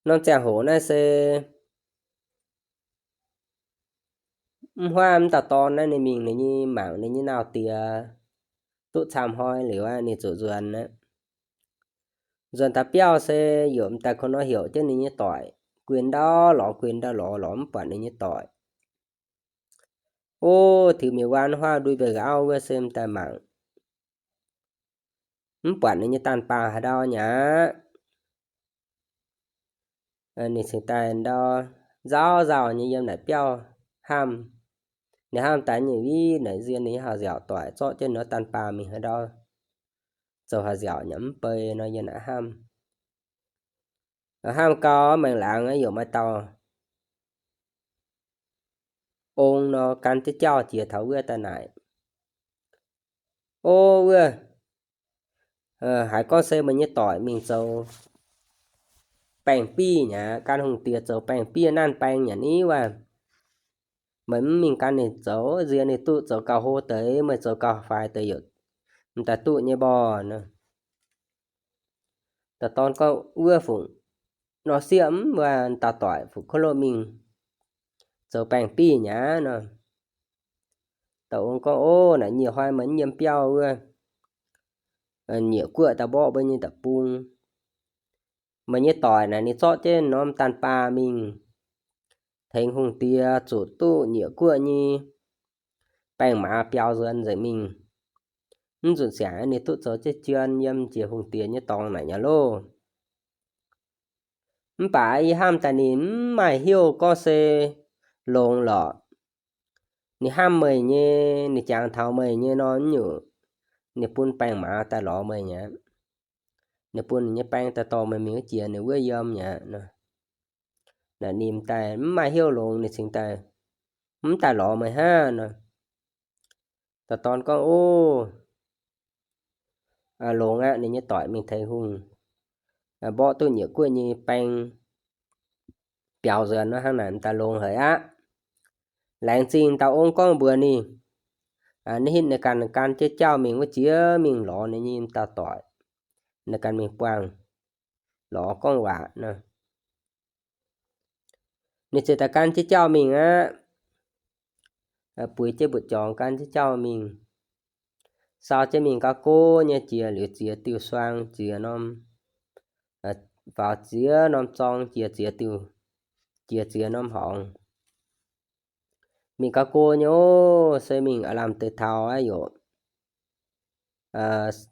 Norm ziangh hoc naaiv se mv huaav m'dauh dorn naaiv ninh mingh ninh nyei mangc ninh nyei nauz diex duqv camv hnoi liuz aqv, ninh zuqc nzuonx aqv. Nzuonx taux biauv se yaac m'daaih kungx nor heuc jienv ninh nyei doic, guinh ndau lorz guinh ndau lorz lorz mv buatc ninh nyei doic. O, tiux mingh wuov huaav ndui mbuo ga'auv wuov se m'daaih mangc mv buatc ninh nyei daanh baah haaix ndau nyei aqv. Ninh cingx daaih ndau nzauh nzauh nyei yiem naaic biauv hnamv. Ninh hnamv daaih nyei, viv naaic nzien ninh nyei hauh nziaauc doic zorqv jienv norm daanh baah mingh haaix ndau. zoux haaix nziaauc nyei mv bei nor yie naaic hnamv. Hnamv gau maengx laangz yaac maaih dauh ong nor gan jienv jauv jiex taux wuov daaih naaic, O wuov, haiz gorngv se meih nyei doic mingh zoux baengh-bieiv nyei aqv, gan hungh diex zoux baengh-bieiv naanv baeng nyei ni wuov. Meih mv mingh gan ninh zoux, nziex ninh duqv zoux gauh hlo deix, meih zoux gauh faix deix yaac m'daaih duqv nyei mborqv nor. Dauh dorn gorngv, Wuov fungc nor sieqv mv baac dauh doic fungc kuv loh mingh zoux baengh-bieiv nyei aqv nor. Dauh ong gorngv, O naaic nyie hnoi meih yiem biauv wuov, nyieqc guoqv daaih mborqv mbuo nyei deic-bung. Meih nyei doic naaic ninh zorqv jienv norm daanh baa mingh tengx hungh diex zuqc duqv nyieqc guoqv nyei baeng-maaz biaux nzuonx nzengc mingh. Mv nzunc siangx ninh duqv zoux jienv jien yiem jiex hungh diex nyei dorngx naaic nyei loh. Mv baac yie hnamv daaih ninh mv maaih heuv gorngv se longx lorqc. Ninh hnamv meih nyei, ninh jangx taux meih nyei nor nyungc, ninh bun baeng-maaz daaih lorz meih nyei aqv. Ninh bun ninh nyei baeng daaih dorh meih mingh jiex ninh wuov yiem nyei aqv. Naaic ninh daaih mv maaih heuv longx, ninh cingx daaih mv daaih lorz meih hnangv nor. Dauh dorn gorngv, O, longx aqv. Ninh nyei doic mingh tengx hungh mborqv duqv nyieqc guoqv nyei baeng biaux nzuonx nor hnangv naaic m'daaih longx haic aqv. Laengz zingh dauh ong gorngv mbuox ninh, ninh hitv ninh ganh gan jienv jauv mingh wuov jiex mingh lorz ninh nyei m'dauh doic, ninh ganh mingh buangh lorz gorngv waac nor. Ninh ziouc daaih gan jienv jauv mingh aqv. Buix jienv mba'jorngx gan jienv jauv mingh, sau jienv mingh gauh go nyei jiex liuz ziex diuh suang, ziex norm, faaux ziex norm zorng, jiex ziex diuh, jiex ziex norm horngz. Mingh gauh go nyei ov, se mingh aav lamh deix taux aqv yaac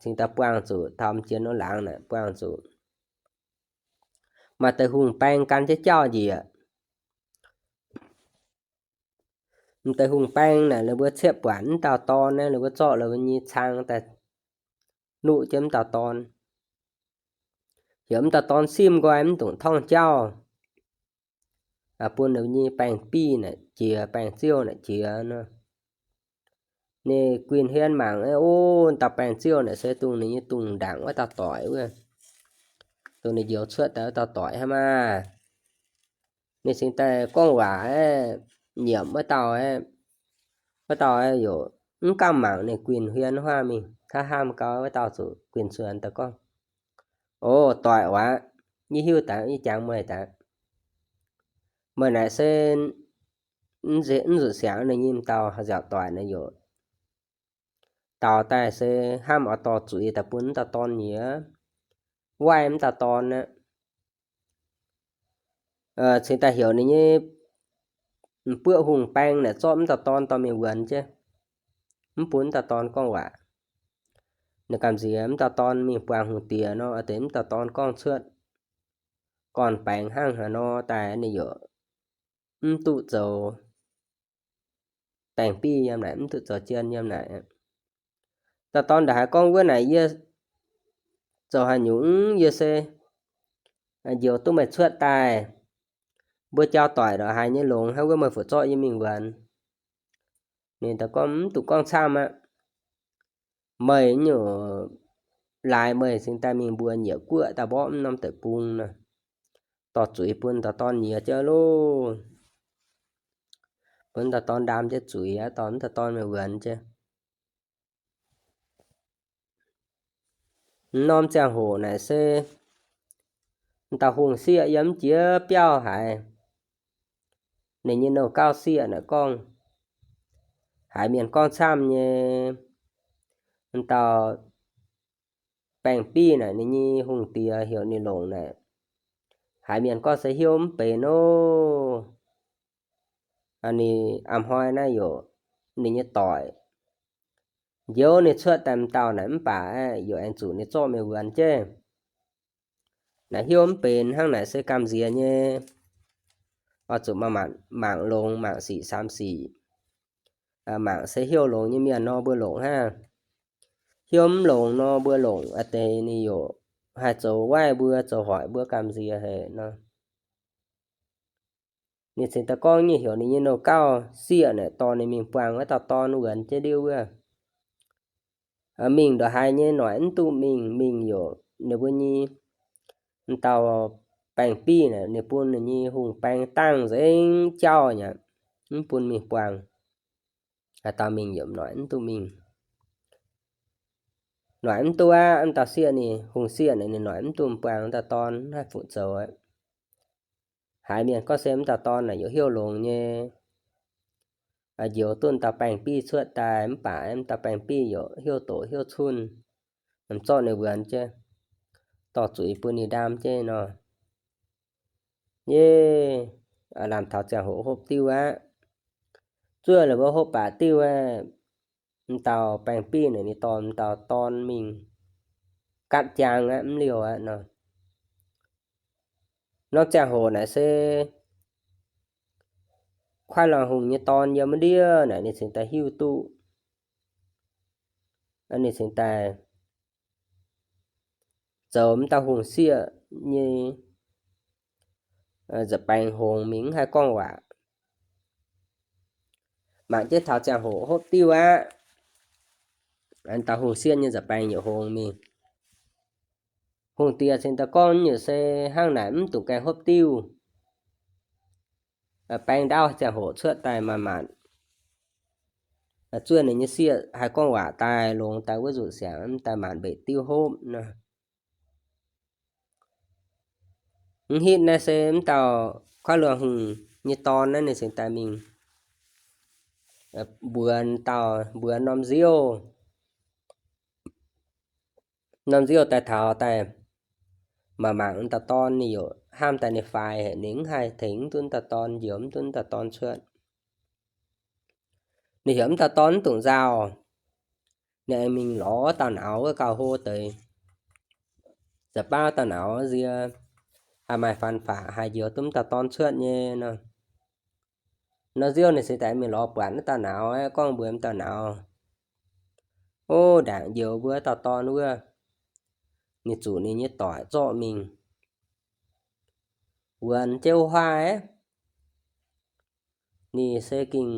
cingx daaih buangh zuqc taux m'jiex norm laangz naaic buangh zuqc. Maaih deix hungh baeng gan jienv jauv njiec. M'deix hungh baeng naaic la'buo ciepv buatc m'dauh dorn naaiv, la'buo zorqv la'buo nyei cang daaih nuqv jienv m'dauh dorn. Heuc m'dauh dorn simv nqoi mv dungx torngv jauv, bun la'nyei baeng-biv naaic jiex, baeng-ziouv naaic jiex nor. Ninh guinh hmien mangc, o, dauh baeng-ziouv naaic se dongh ninh nyei dongh ndaangc wuov dauh doic wuov, dongh ninh njoux cuotv daaih wuov dauh doic hnangv maah. Ninh cingx daaih gorngv waac aeqv, nyiemc wuov dauh aeqv, wuov dauh yaac mv gamh mangc ninh guinh hmien huaav mingh, hnamv hnamv gau wuov dauh zuqc guinh cuotv daaih gorngv, O, doic aac, yie hiuv daaih, yie jangx meih daaih. Meih naaic se mv nzunc siangx ninh nyim dauh nziaauc doic naaic yaac daux daaih se hnamv oix dorh zuiz daaih bun m'dauh dorn nyiex, waih m'dauh dorn aqv. Cingx daaih heuc ninh nyei m'buoqv hungh baeng naaic zorqv m'dauh dorn dorh mingh wuonx jienv, mv bun m'dauh dorn gorngv waac. Ninh gamh nziex m'dauh dorn mingh buangh hungh diex nor, deix m'dauh dorn gorngv cuotv gorn-baengx hnangv haaix nor daaih ninh yaac mv duqv zoux baeng-biv yiem naaic, mv duqv zoux jien yiem naaic. Dauh dorn ndaaih haiz gorngv, Wuov naaic yie zoux haaix nyungc? Yie se njoux duqv meih cuotv daaih. Mbuo jauv-doic ndongc haaix nyei longx hnangv, wuov meih fu'zorqv yie mingh wuonx? Ninh daaih gorngv, Mv dungx gorngv camv aqv. Meih nyungc laaix meih cingx daaih mingh mbuox nyiec guoqv daaih mborqv mv norm deic-bung nor, dorh zuiz bun dauh dorn nyiex jienv loh. Bun dauh dorn ndaam jienv zuiz aqv, dorh mv dauh dorn mingh wuonx jienv. Norm ziangh hoc naaic se dauh hungh sieqv yiem jiex biauv haiz ninh nyei nouh gauv sieqv naaic gorngv, haiz mienh gorngv camv nyei, dauh baeng-biv naaic ninh nyei hungh diex heuc ninh longc naaic, haiz mienh gorngv se hnyouv mv benx nor. Ninh a'hnoi naaiv yaac ninh nyei doic njoux ninh cuotv daaih m'dauh naaic mv baac yaac aengx zuqc ninh zorqv mingh wuonx jienv. Naaic hnyouv mv benx hnangv naaic se gamh nziex nyei. Oix zuqc mangc longx, mangc sic samx sic, mangc se hnyouv longx nyei mienh nor mbuo longc hnangv. hiuv mv longx nor, mbuo longc a'deix ninh yaac haih zoux waaiv mbuo, zoux hoic mbuo gamh nziex haic nor. Ninh cingx daaih gorngv nyei heuc ninh nyei nouh gauh sieqv naaic dorh ninh mingh buangh wuov dauh dorn wuonx jienv liuz wuov. Mingh ndongc haaix nyei noic mv duqv mingh, mingh yaac ninh mbuo nyei m'dauh baeng-biv naaic ninh bun ninh nyei hungh baeng dangh nzengc jauv aqv, mv bun mingh buangh. Haaix dauh mingh yaac noic mv duqv mingh. Noic mv duqv aqv, m'dauh sieqv ninh, hungh sieqv naaic ninh noic mv duqv buangh dauh dorn, mv haih fu'zoux aqv. Haiz mienh gorngv se m'dauh dorn naaic yaac heuc longx nyei, njoux duqv dauh baeng-biv cuotv daaih, mv baac m'dauh baeng-biv yaac heuc doqc heuc cunh, zorqv ninh wuonx jienv, dorh zuiz bun ninh ndaam jienv nor. Yie lamh taux ziangh hoc hopv diuv aqv. Zuov la'buo hopv baac diuv aqv, m'dauh baeng-biv naaic ninh dorh m'dauh dorn mingh gatv jaang aqv, mv liouh aqv nor. Norm ziangh hoc naaic se Kuaaiv-Luangh Hungh nyei dorn yiem wuov ndiev naaic ninh cingx daaih hiuv duqv, ninh cingx daaih zoux m'dauh hungh sieqv nyei nza'baengx hngongx mingh mv haih gorngv waac. Mangc jienv taux ziangh hoc hopv diuv aqv, m'dauh hungh sieqv nyei nza'baengx yietc hngongx mingh. Hungh diex cingx daaih gorngv nyei se hnangv naaic mv dungx gaengh hopv diuv. Baeng ndaauv ziangh hoc cuotv daaih maanc maanc zuov ninh nyei sieqv haih gorngv waac daaih longx daaih wuov nzunc siangx daaih maanc mbeix diuv hopv nor. Mv hitv naaiv se m'dauh Kuaaiv-Luangh Hungh nyei dorn naaiv ninh cingx daaih mingh mbuox dauh, mbuox norm nziouv. Norm nziouv daaih taux daaih, mangc mangc dauh dorn ninh yaac hnamv daaih ninh faix haic, ninh mv haih tengx mv duqv dauh dorn, njoux mv duqv dauh dorn cuotv. Ninh heuc mv dauh dorn mv dungx nzauh. Ninh aengx mingh lorz dauh nauz wuov gauh hlo deix, za'baav dauh nauz nzie haih maaih faan faqc haih njoux duqv mv dauh dorn cuotv nyei nor. Nor nziouv ninh cingx daaih mingh lorz buatc wuov dauh nauz aqv, gorngv mbuox mv dauh nauz, Ov, ndaangc njoux mbuo dauh dorn wuov, ninh zuqc ninh nyei doic zorqv mingh wuonx jienv wuov huaav aqv. Ninh se gengh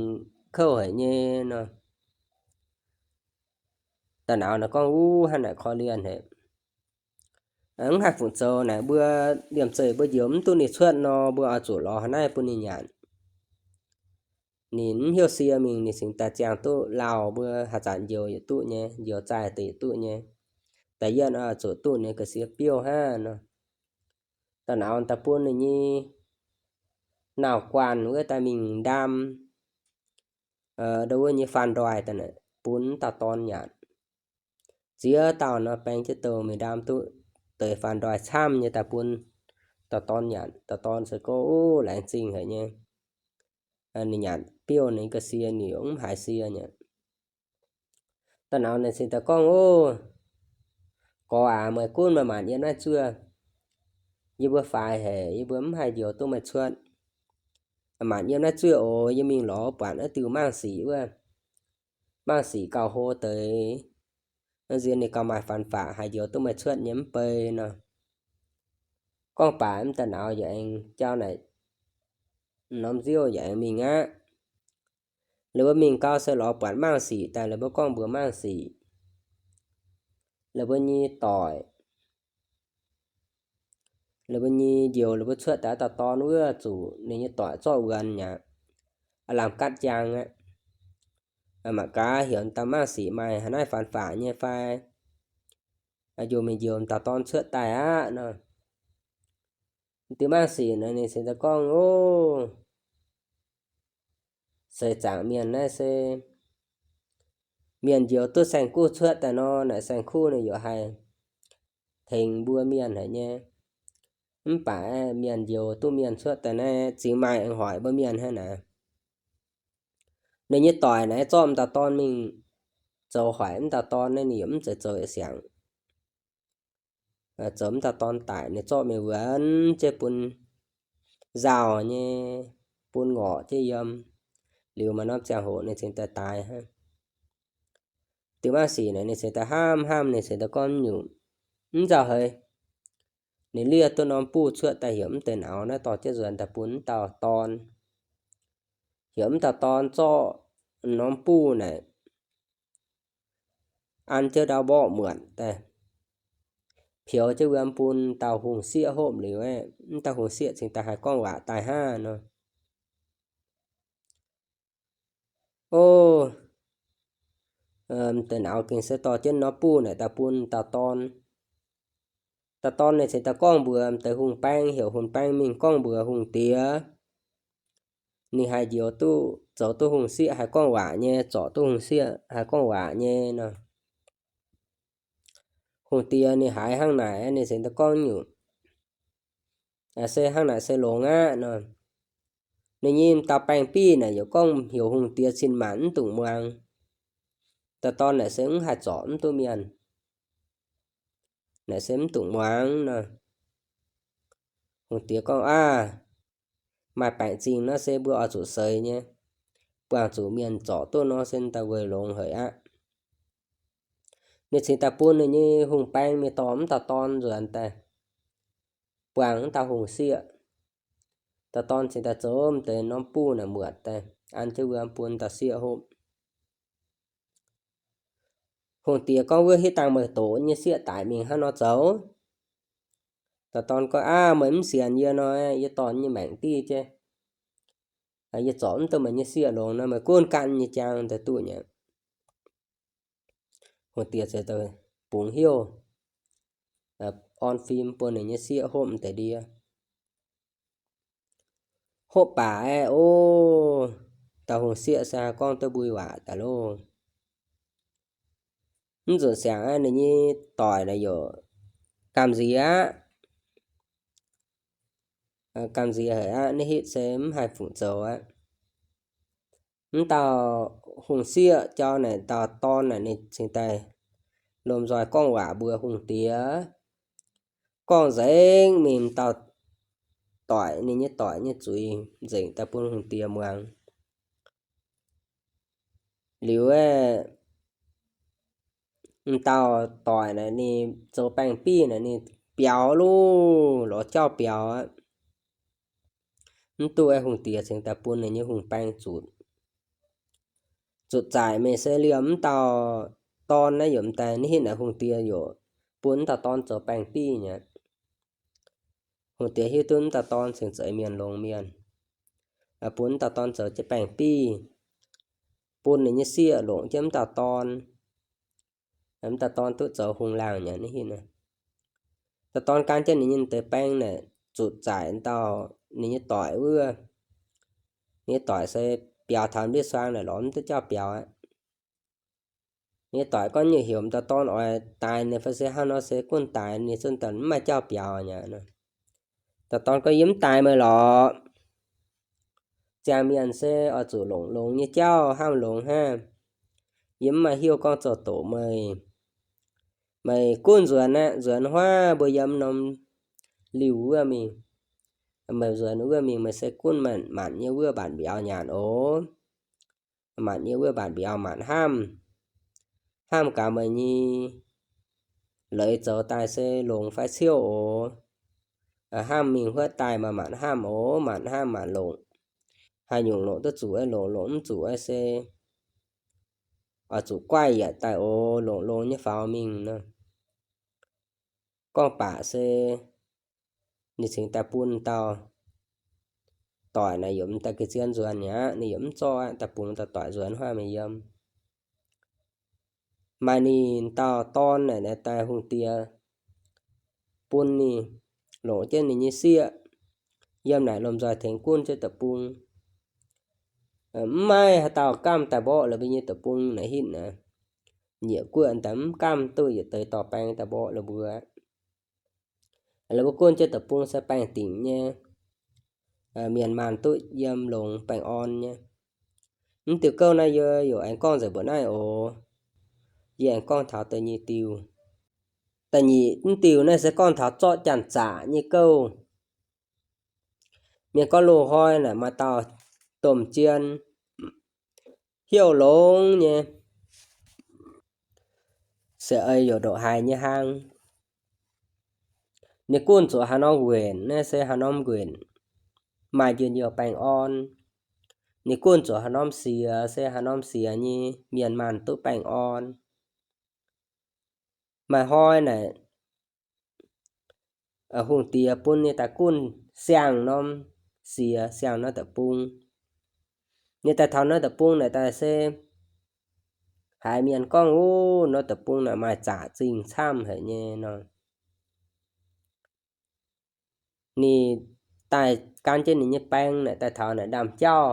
kouv haic nyei nor. Dauh nauz naaic gorngv, Uv, hnangv naaic korv-lienh haic. Mv haih fu'zoux naaic, mbuo liemh zeih mbuo njoux mv duqv ninh cuotv nor, mbuo oix zuqc lorz haaix naaiv bun ninh nyanc. Ninh mv hiuv sie mingh, ninh cingx daaih ziangh duqv lauh, mbuo haaix zanc njoux yietc duqv nyei, njoux zaih deix yietc duqv nyei. Da'yietv oix zuqc duqv ninh ga'sie biouv hnangv nor. Dauh nauz daaih bun ninh nyei nauz-guanh wuov daaih mingh ndaam ndo wuov nyei faan ndoih daaih naaic bun dauh dorn nyanc. Ziex dauh nor baeng jienv douh mingh ndaam duqv deix faan ndoih camv nyei daaih bun dauh dorn nyanc. Dauh dorn se gorngv, Ov, laengz zingh haic nyei. Ninh nyanc biouv ninh ga'sie, ninh yaac mv haiz sie nyei. Dauh nauz ninh cingx daaih gorngv, Ov, gorx aac, meih gunv meih maanc yiem naaiv zuov. Yie mbuo faix haic, yie mbuo mv haih njoux duqv meih cuotv. Maanc yiem naaiv zuov oc. Yie mingh lorz buatc naaiv diuh mangv sic wuov, mangv sic gauh hlo deix, nziex ninh gauh maaih faan faqc haih njoux duqv meih cuotv nyei mv bei nor. Gorngv baac m'daaih nauz yaac aengx jauv naaic norm nziouv yaac aengx mingh aqv. Laaix mbuo mingh gau se lorz buatc mangv sic daaih, laaix mbuo gorngv mbuox mangv sic, laaix mbuo nyei doic, laaix mbuo nyei njoux, laaix mbuo cuotv daaih dauh dorn wuov zuqc ninh nyei doic zorqv wuonx aqv, lamh gatv jaang aqv. Mangc gaax heuc dauh mangv sic maaih haaix naaiv faan faqc nyei fai, njoux mingh njoux dauh dorn cuotv daaih aqv nor. Diuh mangv sic naaic ninh cingx daaih gorngv, Ov, seix zaangc mienh naaiv se mienh njoux duqv saeng-kuv cuotv daaih nor, naaic saeng-kuv ninh yaac haih tengx mbuo mienh haic nyei. Mv baac mienh njoux duqv mienh cuotv daaih naaiv zingx maaih aengx hoic mbuo mienh hnangv naaic. Ninh nyei doic naaiv zorqv m'dauh dorn mingh zoux hoic m'dauh dorn naaiv, ninh yaac mv zeiz zoux yietc siangx. Zoux m'dauh dorn daic, ninh zorqv mingh wuonx jienv bun nzauh nyei, bun ngorc jienv yiem. Liuz maaih norm ziangh hoc ninh cingx daaih daaih hnangv. Dingh maiv sic naaic ninh cingx daaih hnamv hnamv, ninh cingx daaih gorngv nyungc, mv nzauh haic. Ninh liev duqv norm buh cuotv daaih heuc mv deix nauz naaiv dorh jienv nzuonx daaih bun mv dauh dorn. Heuc mv dauh dorn zorqv norm buh naaic an jienv ndau mborqv muotc daaih, peux jienv wuom bun dauh hungh sieqv hopv liuz, mv dauh hungh sieqv cingx daaih haih gorngv waac daaih hnangv nor. O, deix nauz gengh se dorh jienv norm buh naaic daaih bun dauh dorn. Dauh dorn ninh cingx daaih gorngv mbuox deix hungh baeng, heuc hungh baeng mingh gorngv mbuox hungh diex, ninh haih njoux duqv, zoux duqv hungh sieqv haih gorngv waac nyei, zorc duqv hungh sieqv haih gorngv waac nyei nor. Hungh diex ninh haiz hnangv naaic, ninh cingx daaih gorngv nyungc, se hnangv naaic se longx aqv nor. Ninh nyei dauh baeng-biv naaic yaac gorngv heuc hungh diex cin-maanc mv dungx muangx. Dauh dorn naaic se mv haih zorc mv duqv mienh, naaic se mv dungx muangx nor. Hungh diex gorngv, Aav, maaih baengc zingh nor se mbuo oix zuqc seix nyei, buangh zuqc mienh zorc duqv nor se daaih weic longx haic aqv. Ninh cingx daaih bun ninh nyei hungh baeng mingh dorh mv dauh dorn nzuonx daaih, buangh mv dauh hungh sieqv. Dauh dorn cingx daaih zoux mv deix norm buh naaic muotc daaih, an jienv wuom bun dauh sieqv hopv. Hungh diex gorngv, Wuov hitv dangh meih doqc nyei sieqv daic mingh hnangv nor zoux? Dauh dorn gorngv, Aav, meih mv sienx yie nor, yie dorh nyei maengc div jienv, yie zorc mv duqv meih nyei sieqv longx nor, meih gunv ganh nyei jaang daaih duqv nyei. Hungh diex ziouc bungx hnyouv, orn fim bun ninh nyei sieqv hopv deix ndie. Hopv baac aeqv, o, dauh hungh sieqv se haih gorngv duqv mbui waac daaih loh. Mv nzunc siangx aeqv, ninh nyei doic naaic yaac gamh nziex aqv. Gamh nziex haic aqv, naaiv hitv se mv haih fungc zoux aqv. Mv dauh hungh sieqv jauv naaic dauh dorn naaic ninh cingx daaih lomh nzoih gorngv waac mbuox hungh diex, gorngv nzengc mingh dauh doic, ninh nyei doic nyei zuiz nzengc daaih bun hungh diex muangx. Liuz aeqv, m'dauh doic naaic ninh zoux baeng-biv naaic ninh biaux loh, lorz jauv biaux aqv. Mv duqv aeqv, hungh diex cingx daaih bun ninh nyei hungh baeng zutc. Zutc zaaic mingh se liemh m'dauh dorn naaiv yaac m'daaih, naaiv hitv naaic hungh diex yaac bun m'dauh dorn zoux baeng-biv nyei. Hungh diex hiuv duqv m'dauh dorn cingx zeiz mienh longx mienh, bun m'dauh dorn zoux jienv baeng-biv, bun ninh nyei sieqv longc jienv m'dauh dorn. M'dauh dorn duqv zoux hungh laangh nyei. Naaiv hitv naaiv, dauh dorn gan jienv ninh nyei deix baeng naaic zutc zaaic dauh ninh nyei doic wuov. Ninh nyei doic se biaux taux ndiev suang naaic lorz mv duqv jauv biaux aqv. Ninh nyei doic gorngv nyungc heuc m'dauh dorn oix daix ninh fai se hnangv nor se gunv daix ninh zunv daaih mv maaih jauv biaux nyei. Dauh dorn gorngv, Yie mv daix meih lorqc. Ziangh mienh se oix zuqc longc longx nyei jauv hnamv longx hnangv. Yie mv maaih hnyouv gorngv zoux doqc meih. Meih gunv nzuonx aqv, nzuonx huaav mbuo yiem norm liuh wuov mingh. Meih nzuonx wuov mingh meih se gunv manc manc nyei wuov mbaatc mbiauz nyanc oc. Manc nyei wuov mbaatc mbiauz manc hnamv. Hnamv gaax meih nyei leiz zoux daaih se longx fai ciouv oc. Hnamv mingh huotv daaih maaih manc hnamv oc, manc hnamv manc longc. Haaix nyungc longc duqv zuqc aeqv, longc, longc mv zuqc aeqv se oix zuqc guaih yietc daaih oc, longc longx nyei faaux mingh nor. Gorngv baac se ninh cingx daaih bun dauh doic naaic yaac m'daaih ga'zien nzuonx mi'aqv, ninh yaac mv zorqv aqv, daaih bungx dauh doic nzuonx huaav mingh yiem. Maaih ninh dauh dorn naaic daaih hungh diex bun ninh longc jienv ninh nyei sieqv yiem naaic lomh nzoih tengx gunv jienv deic-bung. Mv maaih haaix dauh gamh daaih mborqv la'mbi nyei deic-bung naaic hitv naaic. Nyiec guoqv daaih mv gamh duqv yietc deix dorh baeng daaih mborqv la'mbuo. La'mbuo gunv jienv deic-bung se baengh dingc nyei. Mienh maanh duqv yiem longx baengh orn nyei. Mv diuh gouv naaiv yie yaac aengx gorngv nzengc mbuoqc naaiv oc. Yie aengx gorngv taux da'nyeic diuh. Da'nyeic mv diuh naaiv se gorngv taux zorqv janx-zaqc nyei gouv. Mienh gorngv loz-hnoi naaic maaih dauh domh jien, hnyouv longx nyei, za'eix youc ndongc haaix nyei hnangv. Ninh gunv zuqc haaix norm nquenc naaiv se haaix norm nquenc maaih njien-youh baengh orn. Ninh gunv zuqc haaix norm siex se haaix norm siex nyei mienh maanh duqv baengh orn. Maaih hnoi naaic, hungh diex bun ninh daaih gunv siang norm siex, siang norm deic-bung. Ninh daaih taux norm deic-bung naaic daaih se haiz mienh gorngv, Ov, norm deic-bung naaic maaih zaqc zingh camv haic nyei nor. Ninh daaih gan jienv ninh nyei baeng naaic daaih taux naaic ndaamv-jauv,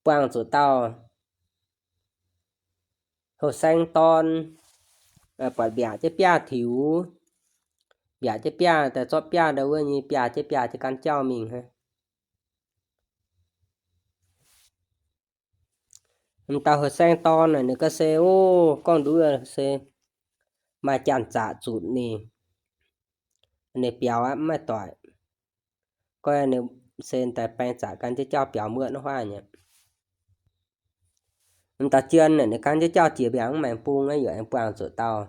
buangh zuqc dauh houh saeng dorn buatc mbiaauc jienv biaav tiux, mbiaauc jienv biaav daaih zorqv biaav ndau wuov nyei biaa jienv biaa jienv gan jauv mingh hnangv. M'dauh houh saeng dorn naaic ninh ga'se, Ov, gorngv nduov se maaih janx-zaqc zutc ninh, ninh biaux aqv, mv maaih doic. Goiv ninh se daaih baeng zaqc gan jienv jauv biaux muoqv wuov huaav nyei. M'dauh jien naaic ninh gan jienv jauv jiex mbiaauc mv maengx bung aqv, yaac aengx buangh zuqc dauh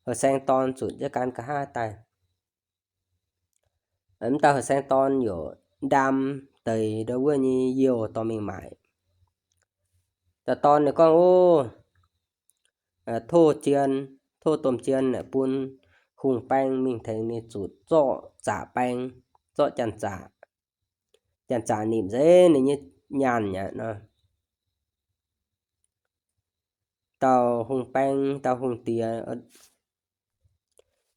houh saeng dorn zutc jienv gan nqa'haav daaih. M'dauh houh saeng dorn yaac ndaam deix ndau wuov nyei youh dorh mingh maaic. Dauh dorn ninh gorngv, Ov, tov jien, tov domh jien naaic bun hungh baeng mingh tengx ninh zutc zorqv zaqc baeng, zorqv janx-zaqc. Janx-zaqc nimc nzengc ninh nyei nyaanh aqv nor. Dauh hungh baeng, dauh hungh diex,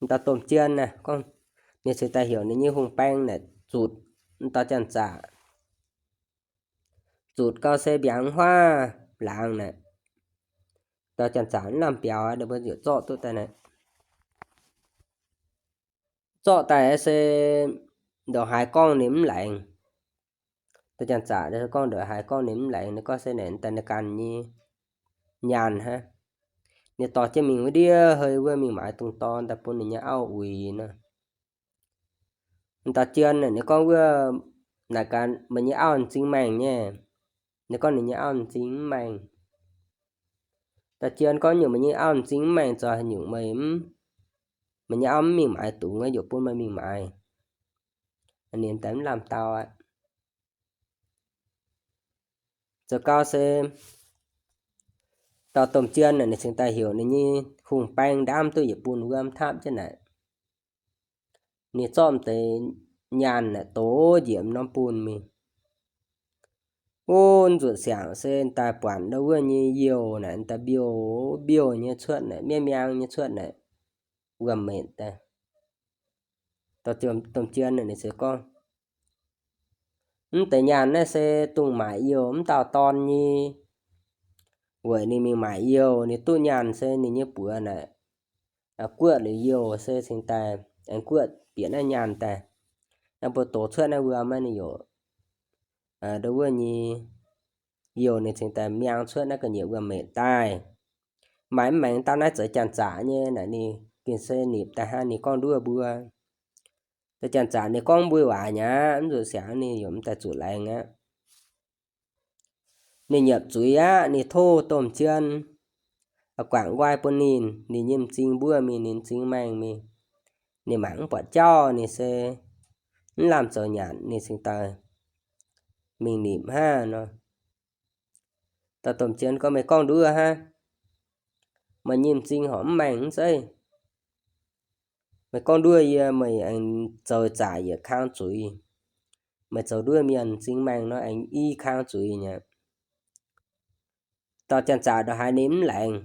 dauh domh jien naaic, ninh cingx daaih heuc ninh nyei hungh baeng naaic zutc dauh janx-zaqc. Zutc gau se mbiaauc huaav laangz naaic, dauh janx-zaqc mv lamh biaux, ninh mbuo ziouc zorqv duqv daaih naaic. Zorqv daaih se ndongc haaix gorngv ninh mv laengz. Dauh janx-zaqc gorngv ndongc haaix gorngv ninh mv laengz, ninh gorngv se naaic daaih ninh ganh nyei nyaanh hnangv. Ninh dorh jienv mingh wuov ndiev hei wuov mingh maaiz dungx dorn daaih bun ninh nyei auv uix nor. Dauh jien naaic ninh gorngv wuov, Naaic gaax meih nyei auv m'zing maengh nyei. Ninh gorngv ninh nyei auv m'zing mv maengh. Dauh jien gorngv, Nyungc meih nyei auv m'zing mv maengh zoux haaix nyungc meih mv, meih nyei auv mv mingh maaiz dungz, yaac bun meih mingh maaiz. Ninh daaih mv lamh dau aqv. Zoux gau se dauh domh jien naaic ninh cingx daaih heuc ninh nyei hungh baeng ndaamv duqv yietc bun wuom tapv jienv naaic. Ninh zorqv m'deix nyaanh naaic dox njiec norm bun mingh. Wuov nzunc siangx se daaih buatc ndau wuov nyei youh naaic daaih mbiouh mbiouh nyei cuotv naaic, miangv miangv nyei cuotv naaic, wuom-metc daaih. Domh jien naaic ninh se gorngv, Mv deix nyaanh naaiv se dongh maaic youh mv dauh dorn nyei. Weic ninh mingh maaic youh, ninh duqv nyaanh se ninh nyei buoz naaic guoqv liuz youh se cingx daaih aengx guoqv bieqc naaiv nyaanh daaih. Naaiv mbuo dox cuotv naaiv wuom, ninh yaac ndau wuov nyei youh ninh cingx daaih miangv cuotv naaiv ga'nyiec wuom-metc daaih. Maaih mv maengx dauh naaiv zoux janx-zaqc nyei naaic, ninh gengh se nipc daaih hnangv ninh gorngv nduov mbuo. Zoux janx-zaqc ninh gorngv mbuo waac nyei aqv, mv nzunc siangx ninh yaac mv daaih zuqc laengz aqv. Ninh nyiemc zuiz aqv, ninh tov domh jien guangc nqoi bun ninh, ninh nyei m'zing mbuov mingh, ninh m'zing maengh mingh. Ninh mangc mv buatc jauv, ninh se mv lamh zoux nyanc, ninh cingx daaih mingh nipc hnangv nor. Dauh domh jien gorngv, Meih gorngv nduov hnangv. Meih nyei m'zing horpc mv maengh mv zeiz? Meih gorngv nduov yie, meih aengx zoux zaqc yietc kang zuiz. Meih zoux nduov mienh m'zing maengh nor aengx i kang zuiz nyei. Dauh janx-zaqc ndongc haaix ninh mv laengz.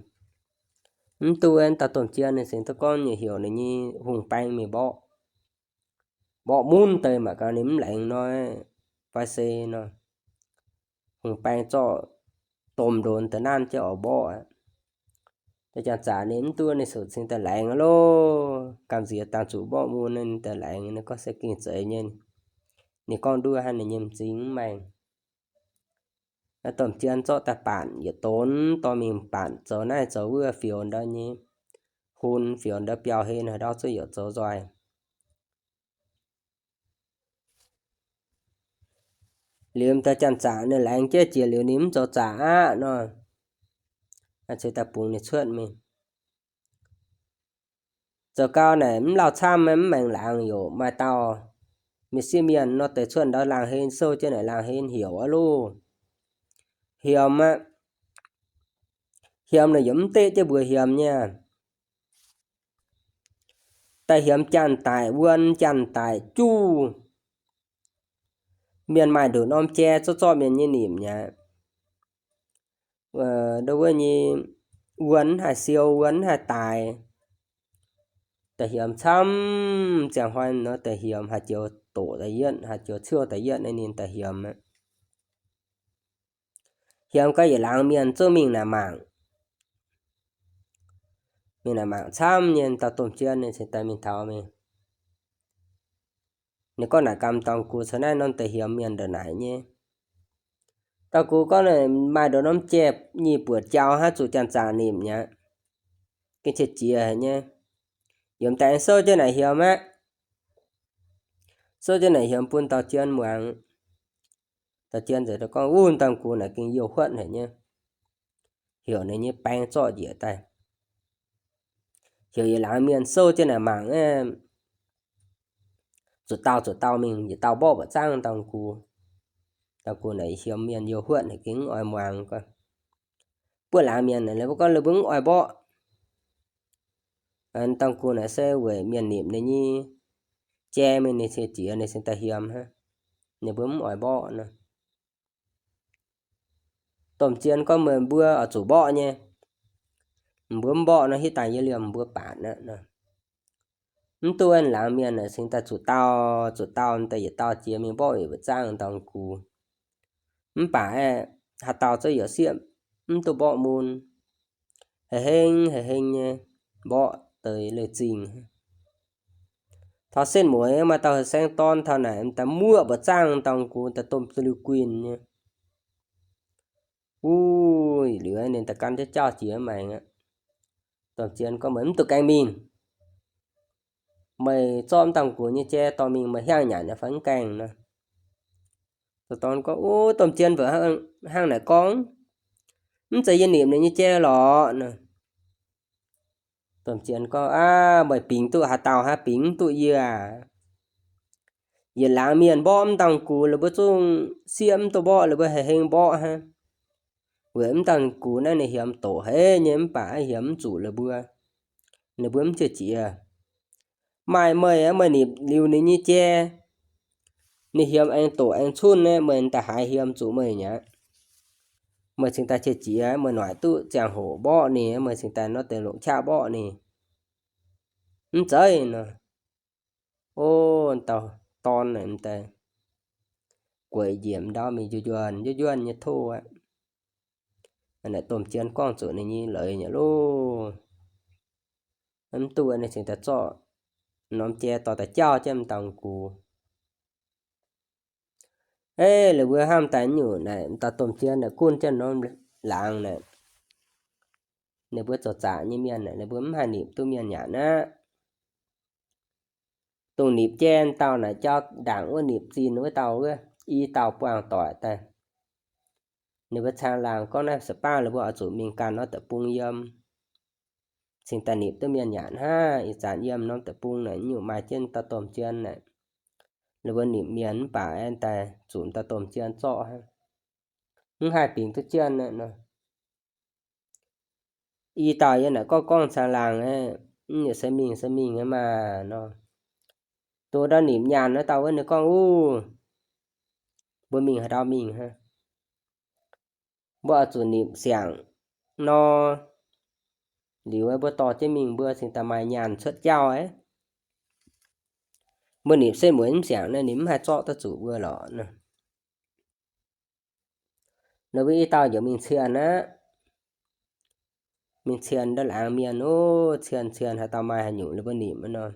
Mv duqv, dauh domh jien ninh cingx duqv gorngv nyei heuc ninh nyei hungh baeng mingh mborqv. Mborqv mun deix mangc gaax ninh mv laengz nor, fai se nor. Hungh baeng zorqv domh ndonx deix nanv jienv oix mborqv aqv. Dauh janx-zaqc ninh mv duqv, ninh ziouc cingx daaih laengz aqv loh. Gamh nziex dangh zuqc mborqv mun, ninh daaih laengz, ninh gorngv se gengh zeiz nyei. Ninh gorngv nduov hnangv, ninh nyei m'zing mv maengh. Domh jien zorqv daaih baatc yietc donx dorh mingh baatc zoux naaiv zoux wuov, fioux ndau nyei hun, fioux ndau biauv-hlen haaix ndau cuotv yaac zoux nzoih. Liuz m'daaih janx-zaqc ninh laengz jienv jiex liuz ninh mv zoux zaqc aqv nor. ceix daaih bungx ninh cuotv mingh. Zoux gau naaic mv lauh camv, mv maengx laangz, yaac maaih dauh mienh sieqv mienh nor deix cuotv ndau laangh hei sou jienv naaic laangh hei heuc aqv loh. Hiemx aqv. Hiemx naaic yaac mv deqv jienv mbuox hiemx nyei. Daaih hiemx janx-daic, wuon janx-daic juv. Mienh maaih nduqc norm jai zorqv zorqv mienh nyei nimc mi'aqv. Ndo wuov nyei wuon mv haih siou, wuon mv haih daic. Daaih hiemx camv ziangh hnoi nor, daaih hiemx haaix joux doqc daaih yietv, haaix joux ciouv daaih yietv, ninh daaih hiemx aqv. Hiemx gau yietc laangz mienh zungv mingh naaic mangc. Mingh naaic mangc camv nyei, dauh domh jien ninh cingx daaih mingh taux mingh. Ninh gorngv naaic gamh dorngx gux caux naaiv norm deix hiemx mienh ndongc naaic nyei. Dorngx gux gorngv maaih nduqc norm jai nyic buoc jaux hnangv, zuqc janx-zaangc nimc mi'aqv. Gengh qiex jiez haic nyei. Yiem daaih sou jienv naaic hiemx aqv. Sou jienv naaic hiemx bun dauh jien muangx. Dauh jien nzengc gorngv, Wuov, dorngx gux naaic gengh youh huotv haic nyei. Heuc ninh nyei baeng zorqv njiec daaih. Heuc yietc laangz mienh sou jienv naaic mangc, zuqc dauh zuqc dauh mingh, yietc dauh mborqv mbuoqc zaangv dorngx gux. Dorngx gux naaic hiemx mienh youh huotv haic, gengh mv oix muangx. Buov laangz mienh naaic, ninh mbuo gorngv ninh mbuo mv oix mborqv. Dorngx gux naaic se weic mienh nimc ninh nyei jai mingh, ninh qiex jiez, ninh cingx daaih hiemx hnangv. Ninh mbuo mv oix mborqv nor. Domh jien gorngv, Meih mbuo oix zuqc mborqv nyei. Mbuo mv mborqv nor, hitv daaih yie liemh mbuo baatc aqv nor. Mv duqv, laangz mienh naaic cingx daaih zuqc dauh zuqc dauh daaih yietc dauh jiex mingh mborqv yietc mbuoqc zaangv dorngx gux. Mv baac aeqv, haaix dauh zungv yaac sieqv mv duqv mborqv mun. Hei heng hei heng nyei mborqv deix leiz-zingh. Taux setv mueiz maaih dauh saeng-dorn taux naaic daaih muoqv mbuoqc zaangv dorngx gux daaih domh duqv liuz guinh nyei. Wuov liuz ninh daaih gan jienv jauv jiex maengx aqv. Domh jien gorngv, Meih mv duqv gaengh mingh. Meih zorqv mv dorngx gux nyei jai dorh mingh, meih hiaangx nyanc nyei fai mv gaengh nor. Dorn gorngv, Ov, domh jien, mv baac hnangv naaic gorngv, mv zeiz yie nimc ninh nyei jai lorqc nor. Domh jien gorngv, Aav, meih bingx duqv haaix dauh haaix, bingx mv duqv yie aac. Yietc laangz mienh mborqv mv dorngx gux, ninh mbuo zungv sieqv mv duqv mborqv, ninh mbuo hei heng mborqv hnangv. Weic mv dorngx gux naaiv ninh hiemx doqc haic nyei, mv baac hiemx mv zuqc ninh mbuo. Ninh mbuo mv qiex jiez. Maaih meih, meih nimc liuz ninh nyei jai, ninh hiemx aengx doqc aengx cunh, meih daaih haiz hiemx zuqc meih mi'aqv. Meih cingx daaih qiex jiez, meih noic duqv ziangh hoc mborqv ninh, meih cingx daaih nor deix longc qaqv mborqv ninh. Mv zeiz nor. Ov, dauh dorn naaic daaih gueic njiec ndau mingh njuov njuov, njuov njuov nyei tov aqv. Naaic domh jien gorngv zuqc ninh nyei leiz nyei loh. Mv duqv, ninh cingx daaih zorqv norm jai dorh daaih jauv jienv m'dauh gux. Ei, lih mbuo hnamv daaih nyungc naaic, m'dauh domh jien naaic gunv jienv norm laangz naaic, ninh mbuo zoux zaqc nyei mienh naaic, ninh mbuo mv haih nipc duqv mienh nyanc aqv. Dongh nipc jai dauh naaic jauv ndaangc wuov nipc zinh wuov dauh wuov, i dauh buangh doic daaih. Ninh mbuo caangh laangz gorngv naaiv se baav lih mbuo oix zuqc mingh ganh norm deic-bung yiem, cingx daaih nipc duqv mienh nyanc hnangv. Ih zanc yiem norm deic-bung naaic nyungc maaih jienv dauh domh jien naaic, lih mbuo nipc mienh mv baac aengx daaih zuqc dauh domh jien zorqv hnangv, mv haih bingx duqv jien aqv nor. I dauh yiem naaic gorngv gorngv caangh laangh aqv, mv nyei se mingh se mingh aqv maah nor. Dongh ndau nipc nyaanh wuov dauh wuov ninh gorngv, Uv, mbuo mingh haaix ndau mingh hnangv? Mbuo oix zuqc nipc siangx nor, liuz mbuo dorh jienv mingh mbuo cingx daaih maaih nyaanh cuotv jauv aqv. Mbuo nipc setv mueiz mv siangx naaiv ninh mv haih zorqv duqv zuqc mbuo lorqc nor. Ninh mbuo i dauh njoux mingh cienh aqv. Mingh cienh ndau laangz mienh, ov, cienh cienh haaix dauh maaih haaix nyungc ninh mbuo nipc nor.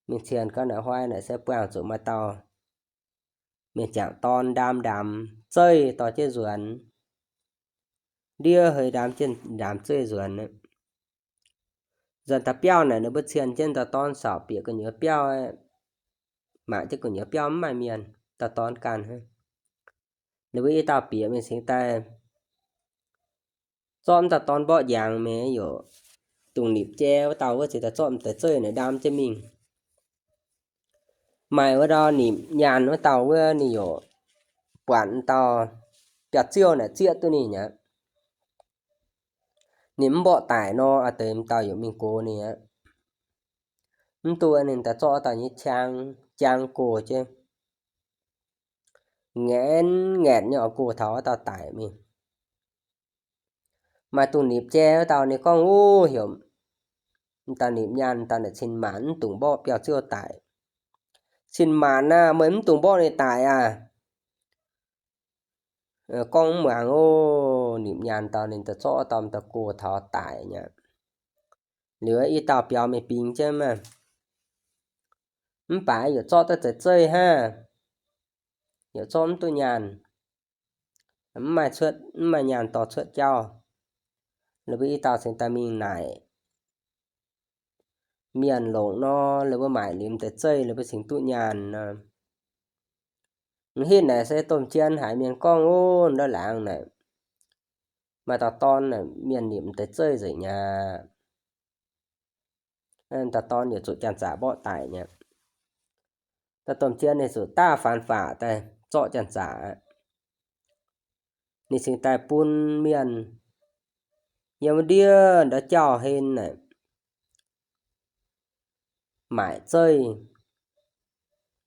Mingh cienh gau naaic hnoi naaic se buangh zuqc maaih dauh mienh jangc dorn ndaam ndaamc zeiv dorh jienv nzuonx. Ndiev hei ndaam jienv ndaamc zeiv nzuonx aqv. Nzuonx taux biauv naaic ninh mbuo cienh jienv dauh dorn saauc bieqc gu'nyuoz biauv, mangc jienv gu'nyuoz biauv mv maaih mienh, dauh dorn ganh hnangv. Ninh mbuo i dauh bieqc mingh cingx daaih Zorqv m'dauh dorn mborqv njangx mingh yaac dungx nipc jai wuov dauh wuov cingx daaih zorqv m'deix zeih naaic ndaam jienv mingh. Maaih wuov dauh nipc nyaanh wuov dauh wuov ninh yaac buatc m'dauh biauv-ziouv naaic zieqv duqv ninh aqv. Ninh mv mborqv daic nor, a'deix m'dauh yaac mingh gox ninh aqv. Mv duqv ninh daaih zorqv dauh nyei qang, qang gox jienv, ngaenc ngaenc nyei oix gox taux wuov dauh daic mingh. Maaih dungx nipc jai wuov dauh ninh gorngv, Ov, heuc m'dauh nipc nyaanh dauh naaic cin-maanc mv dungx mborqv biauv-ziouv daic. Cin-maanc aah, meih mv dungx mborqv ninh daic aac. Gorngv mv muangx ov, nipc nyaanh dauh ninh daaih zorqv dauh m'dauh gox taux daic nyei. Liuz i dauh biaux mingh bingx jienv maah. Mv baac yaac zorqv duqv za'zeih hnangv, yaac zorqv mv duqv nyaanh, mv maaih cuotv, mv maaih nyaanh dorh cuotv jauv. Liuz mbuo i dauh cingx daaih mingh naaic mienh longc nor, liuz mbuo maaic liuz m'deix zeih liuz mbuo cingx duqv nyaanh nor. M'hitv naaic se domh jien haiz mienh gorngv ov, ndortv laangz naaic maaih dauh dorn naaic mienh nipc m'deix zeih nzengc aqv. Dauh dorn yaac zuqc janx-zaqc mborqv daic nyei. Dauh domh jien ninh zuqc daav faanx faqc daaih zorqv janx-zaqc aqv. Ninh cingx daaih bun mienh yiem wuov ndiev ndortv jauv-hlen naaic maaic zeih,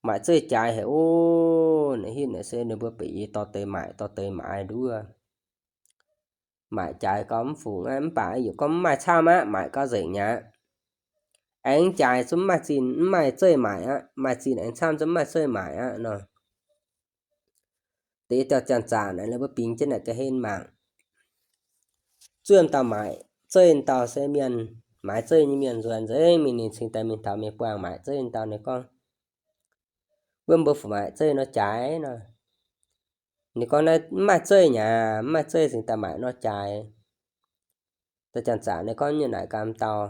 maaic zeih jaaix haic ov. Naaic hitv naaic se ninh mbuo beic i dorh deix maaic dorh deix maaiz nduov. Maaic jaaix gau mv fungc aqv, mv baac yaac gorngv mv maaih camv aqv, maaic gau nzengc mi'aqv. Aengx jaaix zungv mv maaih zinh, mv maaih zeih maaic aqv, maaih zinh aengx camv zungv mv maaih zeih maaic aqv nor. Deix dauh janx-zaqc naaic, ninh mbuo bingx jienv naaic ga'hlen mangc. Zuov dauh maaic zeih dauh se mienh, maaiz zeih nyei mienh nzuonx nzengc mingh, ninh cingx daaih mingh taux mingh buangh maaic zeih dauh. Ninh gorngv, Wuov mbuo fu maaic zeih nor jaaix nor. Ninh gorngv, Naaiv mv maaih zeih mi'aqv, mv maaih zeih cingx daaih maaic nor jaaix. Dauh janx-zaqc ninh gorngv, Nyei naaic ganh dauh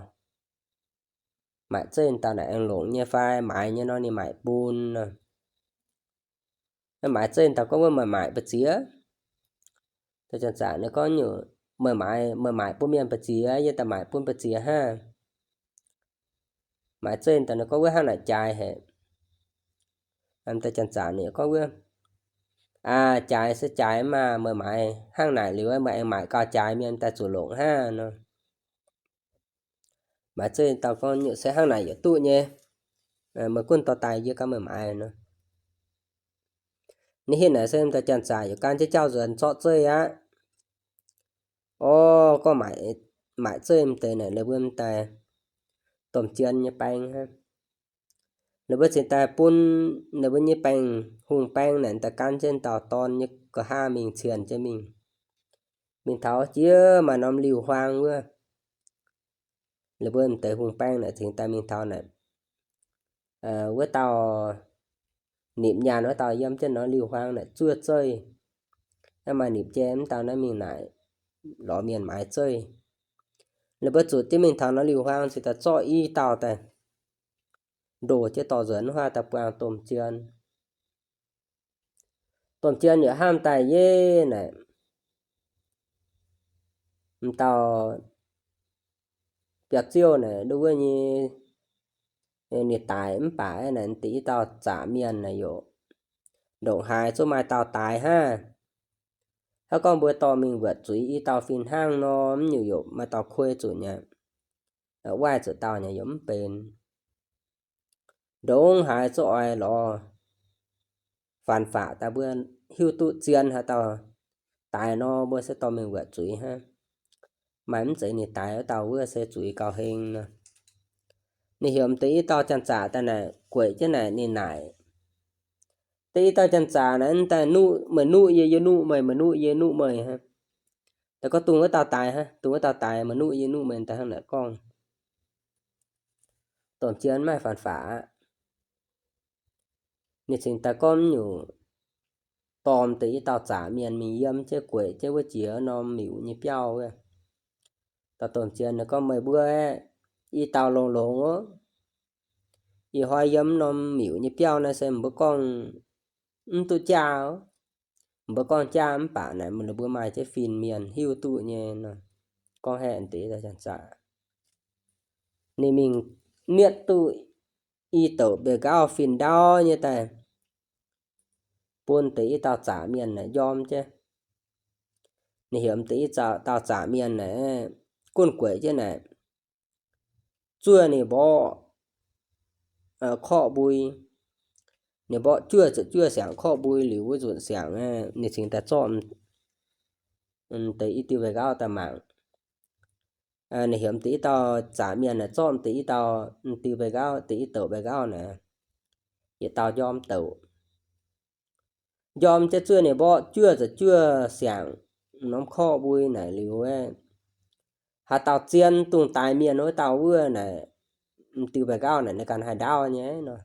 maaic zeih dauh naaic aengx longc nyei fai? Maaiz nyei nor ninh maaic bun nor. Maaiz zeih dauh gorngv, Wuov meih maaic mbu'ziex? Dauh janx-zaqc ninh gorngv, Nyungc meih maaic, meih maaic bun mienh mbu'ziex, yie daaih maaic bun mbu'ziex hnangv. Maaiz zeih dauh ninh gorngv, Wuov hnangv naaic jaaix haic. Dauh janx-zaqc ninh gorngv, Wuov, aa, jaaix se jaaix maah, meih maaiz hnangv naaic liuz meih aengx maaic gauh jaaix mienh daaih zuqc longc hnangv nor. Maaiz zeih dauh gorngv, Nyungc se hnangv naaic yaac duqv nyei. Meih gunv dorh daaih yie ganh meih maaiz nor. Ninh hitv naaic se dauh janx-zaqc yaac gan jienv jauv nzuonx zorqv zeih aqv. Orv, gorngv maaic zeih m'deix naaic, ninh mbuo m'daaih domh jien nyei baeng hnangv. Ninh mbuo cingx daaih bun ninh mbuo nyei baeng, hungh baeng naaic daaih gan jienv dauh dorn nyei ga'haav mingh cienh jienv mingh. Mingh taux jiex maaih norm liuh huaang wuov. Ninh mbuo m'deix hungh baeng naaic cingx daaih mingh taux naaic, wuov dauh nipc nyaanh wuov dauh yiem jienv norm liuh huaang naaic zuov zeih. Naaiv maaih nipc jai mv dauh naaiv mingh naaic lorz mienh maaiz zeih. Ninh mbuo zuqc jienv mingh taux norm liuh huaang cingx daaih zorqv i dauh daaih ndoh jienv dorh nzuonx huaav daaih buangh domh jien. Domh jien yaac hnamv daaih yie naaic, m'dauh biauv-ziouv naaic nduov wuov nyei, ninh daic mv baac naaic deix i dauh zaqc mienh naaic yaac ndongc haaix zungv maaih dauh daaix hnangv. Hnangv gorngv mbuo dorh mingh wuotc zuiz i dauh fih hnangv nor, mv nyungc yaac maaih dauh kuei zuqc nyei, waaiv zuqc dauh nyei yaac mv benx. Ndongc haaix zungv oix lorz faanx faqc daaih mbuo hiuv duqv zien haaix dauh daaix nor, mbuo se dorh mingh wuotc zuiz hnangv. Maaih mv zeiz ninh daaix wuov dauh wuov se zuiz gauh heng nor. Ninh heuc m'deix i dauh janx-zaqc daaih naaic gueic jienv naaic ninh naaic, deix i dauh janx-zaqc naaic daaih nuqv meih nuqv yie, yie nuqv meih, meih nuqv yie, nuqv meih hnangv. Daaih gorngv dungx wuov dauh daaix hnangv, dungx wuov dauh daaix, meih nuqv yie, nuqv meih, daaih hnangv naaic gorngv. Domh jien maiv faanx faqc aqv. Ninh cingx daaih gorngv nyungc dorh deix i dauh zaqc mienh mingh yiem jienv gueic jienv wuov jiex norm miuc nyei biauv wuov. Dauh domh jien ninh gorngv, Meih mbuo aeqv, i dauh longx-longx ov. Ih hnoi yiem norm miuc nyei biauv naaiv se mbuo gorngv mv duqv jaav. Mbuo gorngv jaav mv baac naaic ninh mbuo maaih jienv fin-mienh hiuv duqv nyei nor. gorngv haeqv deix i dauh janx-zaqc. Ninh mingh mietv duqv i douc mbiauz-nqauv fin-ndauv nyei daaih, bun deix i dauh zaqc mienh naaic njorm jienv. Ninh heuc deix i dauh zaqc mienh naaic, gunv gueic jienv naaic, zuov ninh mborqv korqv mbui. Ninh mborqv juov ziepc juov siangx korqv mbui liuz wuov nzunc siangx, ninh cingx daaih zorqv deix i diuh mbiauz-nqauv daaih mangc. Ninh heuc deix i dauh zaqc mienh naaic zorqv deix i dauh, diuh mbiauz-nqauv, deix i douc mbiauz-nqauv naaic, yietc dauh njorm douc. Njorm jienv zuov ninh mborqv juov ziepc juov siangx norm korqv mbui naaic liuz, haaix dauh zien dungh daix mienh wuov dauh wuov naaic, diuh mbiauz-nqauv naaic ninh ganh haih ndaauv nyei nor.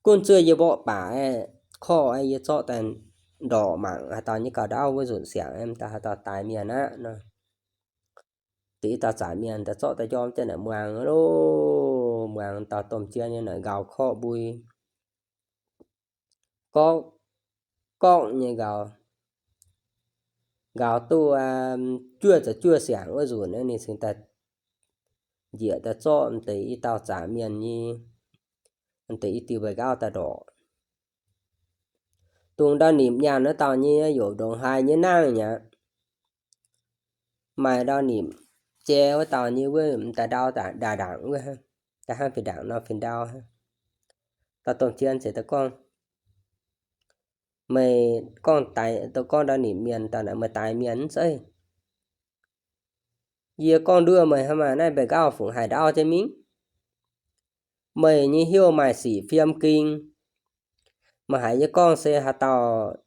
Gunv zuov yie mborqv baac, korqv yie zorqv daaih ndorqc mangc haaix dauh nyei gauh ndaauv wuov nzunc siangx, dauh haaix dauh daix mienh aqv nor. Deix i dauh zaqc mienh daaih zorqv daaih njorm jienv naaic muangx loh, muangx dauh domh jien nyei naaic nqaaux korqv mbui, gorngv, gorngv nyei nqaaux, nqaaux duqv juov ziepc juov siangx wuov nzunc naaiv, ninh cingx daaih njiec daaih zorqv deix i dauh zaqc mienh nyei, deix i diuh mbiauz-nqauv daaih ndorqc. Dongh ndau nimc nyaanh wuov dauh nyei yaac ndongc haaix nyei nangv mi'aqv. Maaih ndau nimc jai wuov dauh nyei wuov m'daaih ndau ndaangc wuov, da'hnangv fih ndaangc nor fih ndau. Dauh domh jien ziouc daaih gorngv, meih gorngv daix, gorngv ndau nimc mienh dauh naaic meih daix mienh mv zeiz. Yie gorngv nduov meih hnangv, maaih naaiv mbiauz-nqauv fungc haih ndaauv jienv mingh? Meih nyei heuv maaih sic fiem ging. Meih haiz yie gorngv se haaix dauh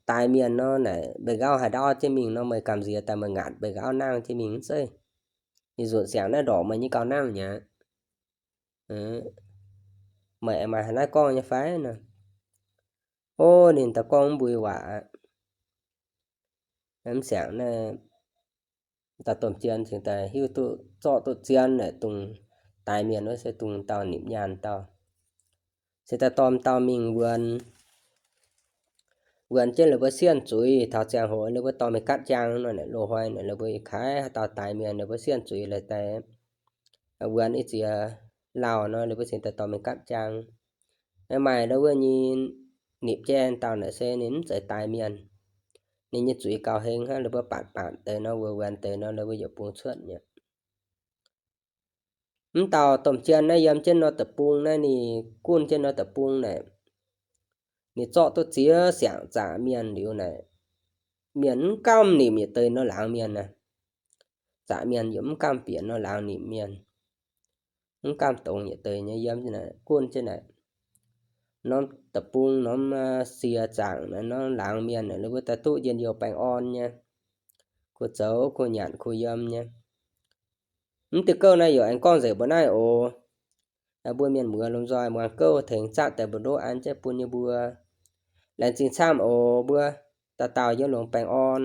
daix mienh nor naaic mbiauz-nqauv haih ndaauv jienv mingh nor, meih gamh nziex daaih meih ngaatc mbiauz-nqauv nangv jienv mingh mv zeiz. Ninh nzunc siangx naaiv ndorqc meih nyei gauh nangv mi'aqv. Meih aengx maaih haaix naaiv gorngv nyei fai nor? Ov, ninh daaih gorngv mv mbui waac aqv. Mv siangx naaiv dauh domh jien cingx daaih hiuv duqv zorqv duqv zien naaic dungh daix mienh wuov se dungh dauh nimc nyaanh dauh. Se daaih dorh dauh mingh wuonx, wuonx jienv la'buo sienh zuiz. Taux ziangh hoc la'buo dorh mingh gatv jaang nor, loz-hnoi naaic la'buo kaaix haaix dauh daix mienh la'buo sienh zuiz la'daaih wuonx i ziex lauh nor, la'buo cingx daaih dorh mingh gatv jaang. Maaih ndau wuov nyei nimc jai dauh naaic se ninh mv zeiz daix mienh. Ninh nyei zuiz gauh heng hnangv, la'buo batc batc deix nor, wuonx wuonx deix nor, la'buo yietc bung cuotv nyei. Mv dauh domh jien naaiv yiem jienv nor deic-bung naaiv, ninh gunv jienv nor deic-bung naaic, ninh zorqv duqv ziex siangx zaqc mienh liuz naaic, mienh mv gamh nimc yietc deix nor laangz mienh naaic. Zaqc mienh yaac mv gamh bieqc nor laangz nimc mienh, mv gamh dongz yietc deix nyei yiem naaic gunv jienv naaic. Norm deic-bung norm sie zaangc naaic norm laangz mienh naaic, ninh mbuo daaih duqv njien-youh baengh orn nyei, kuh zoux kuh nyanc kuh yiem nyei. Mv diuh gouv naaiv yaac aengx gorngv nzengc mbuo naaiv oc. Mbuo mienh muoz lomh nzoih muangx gouv tengx zatv deix mbu'ndoqv an jienv bun yie mbuo. Laengz zingh camv oc mbuo. Dauh dauh yiem longx baengh orn.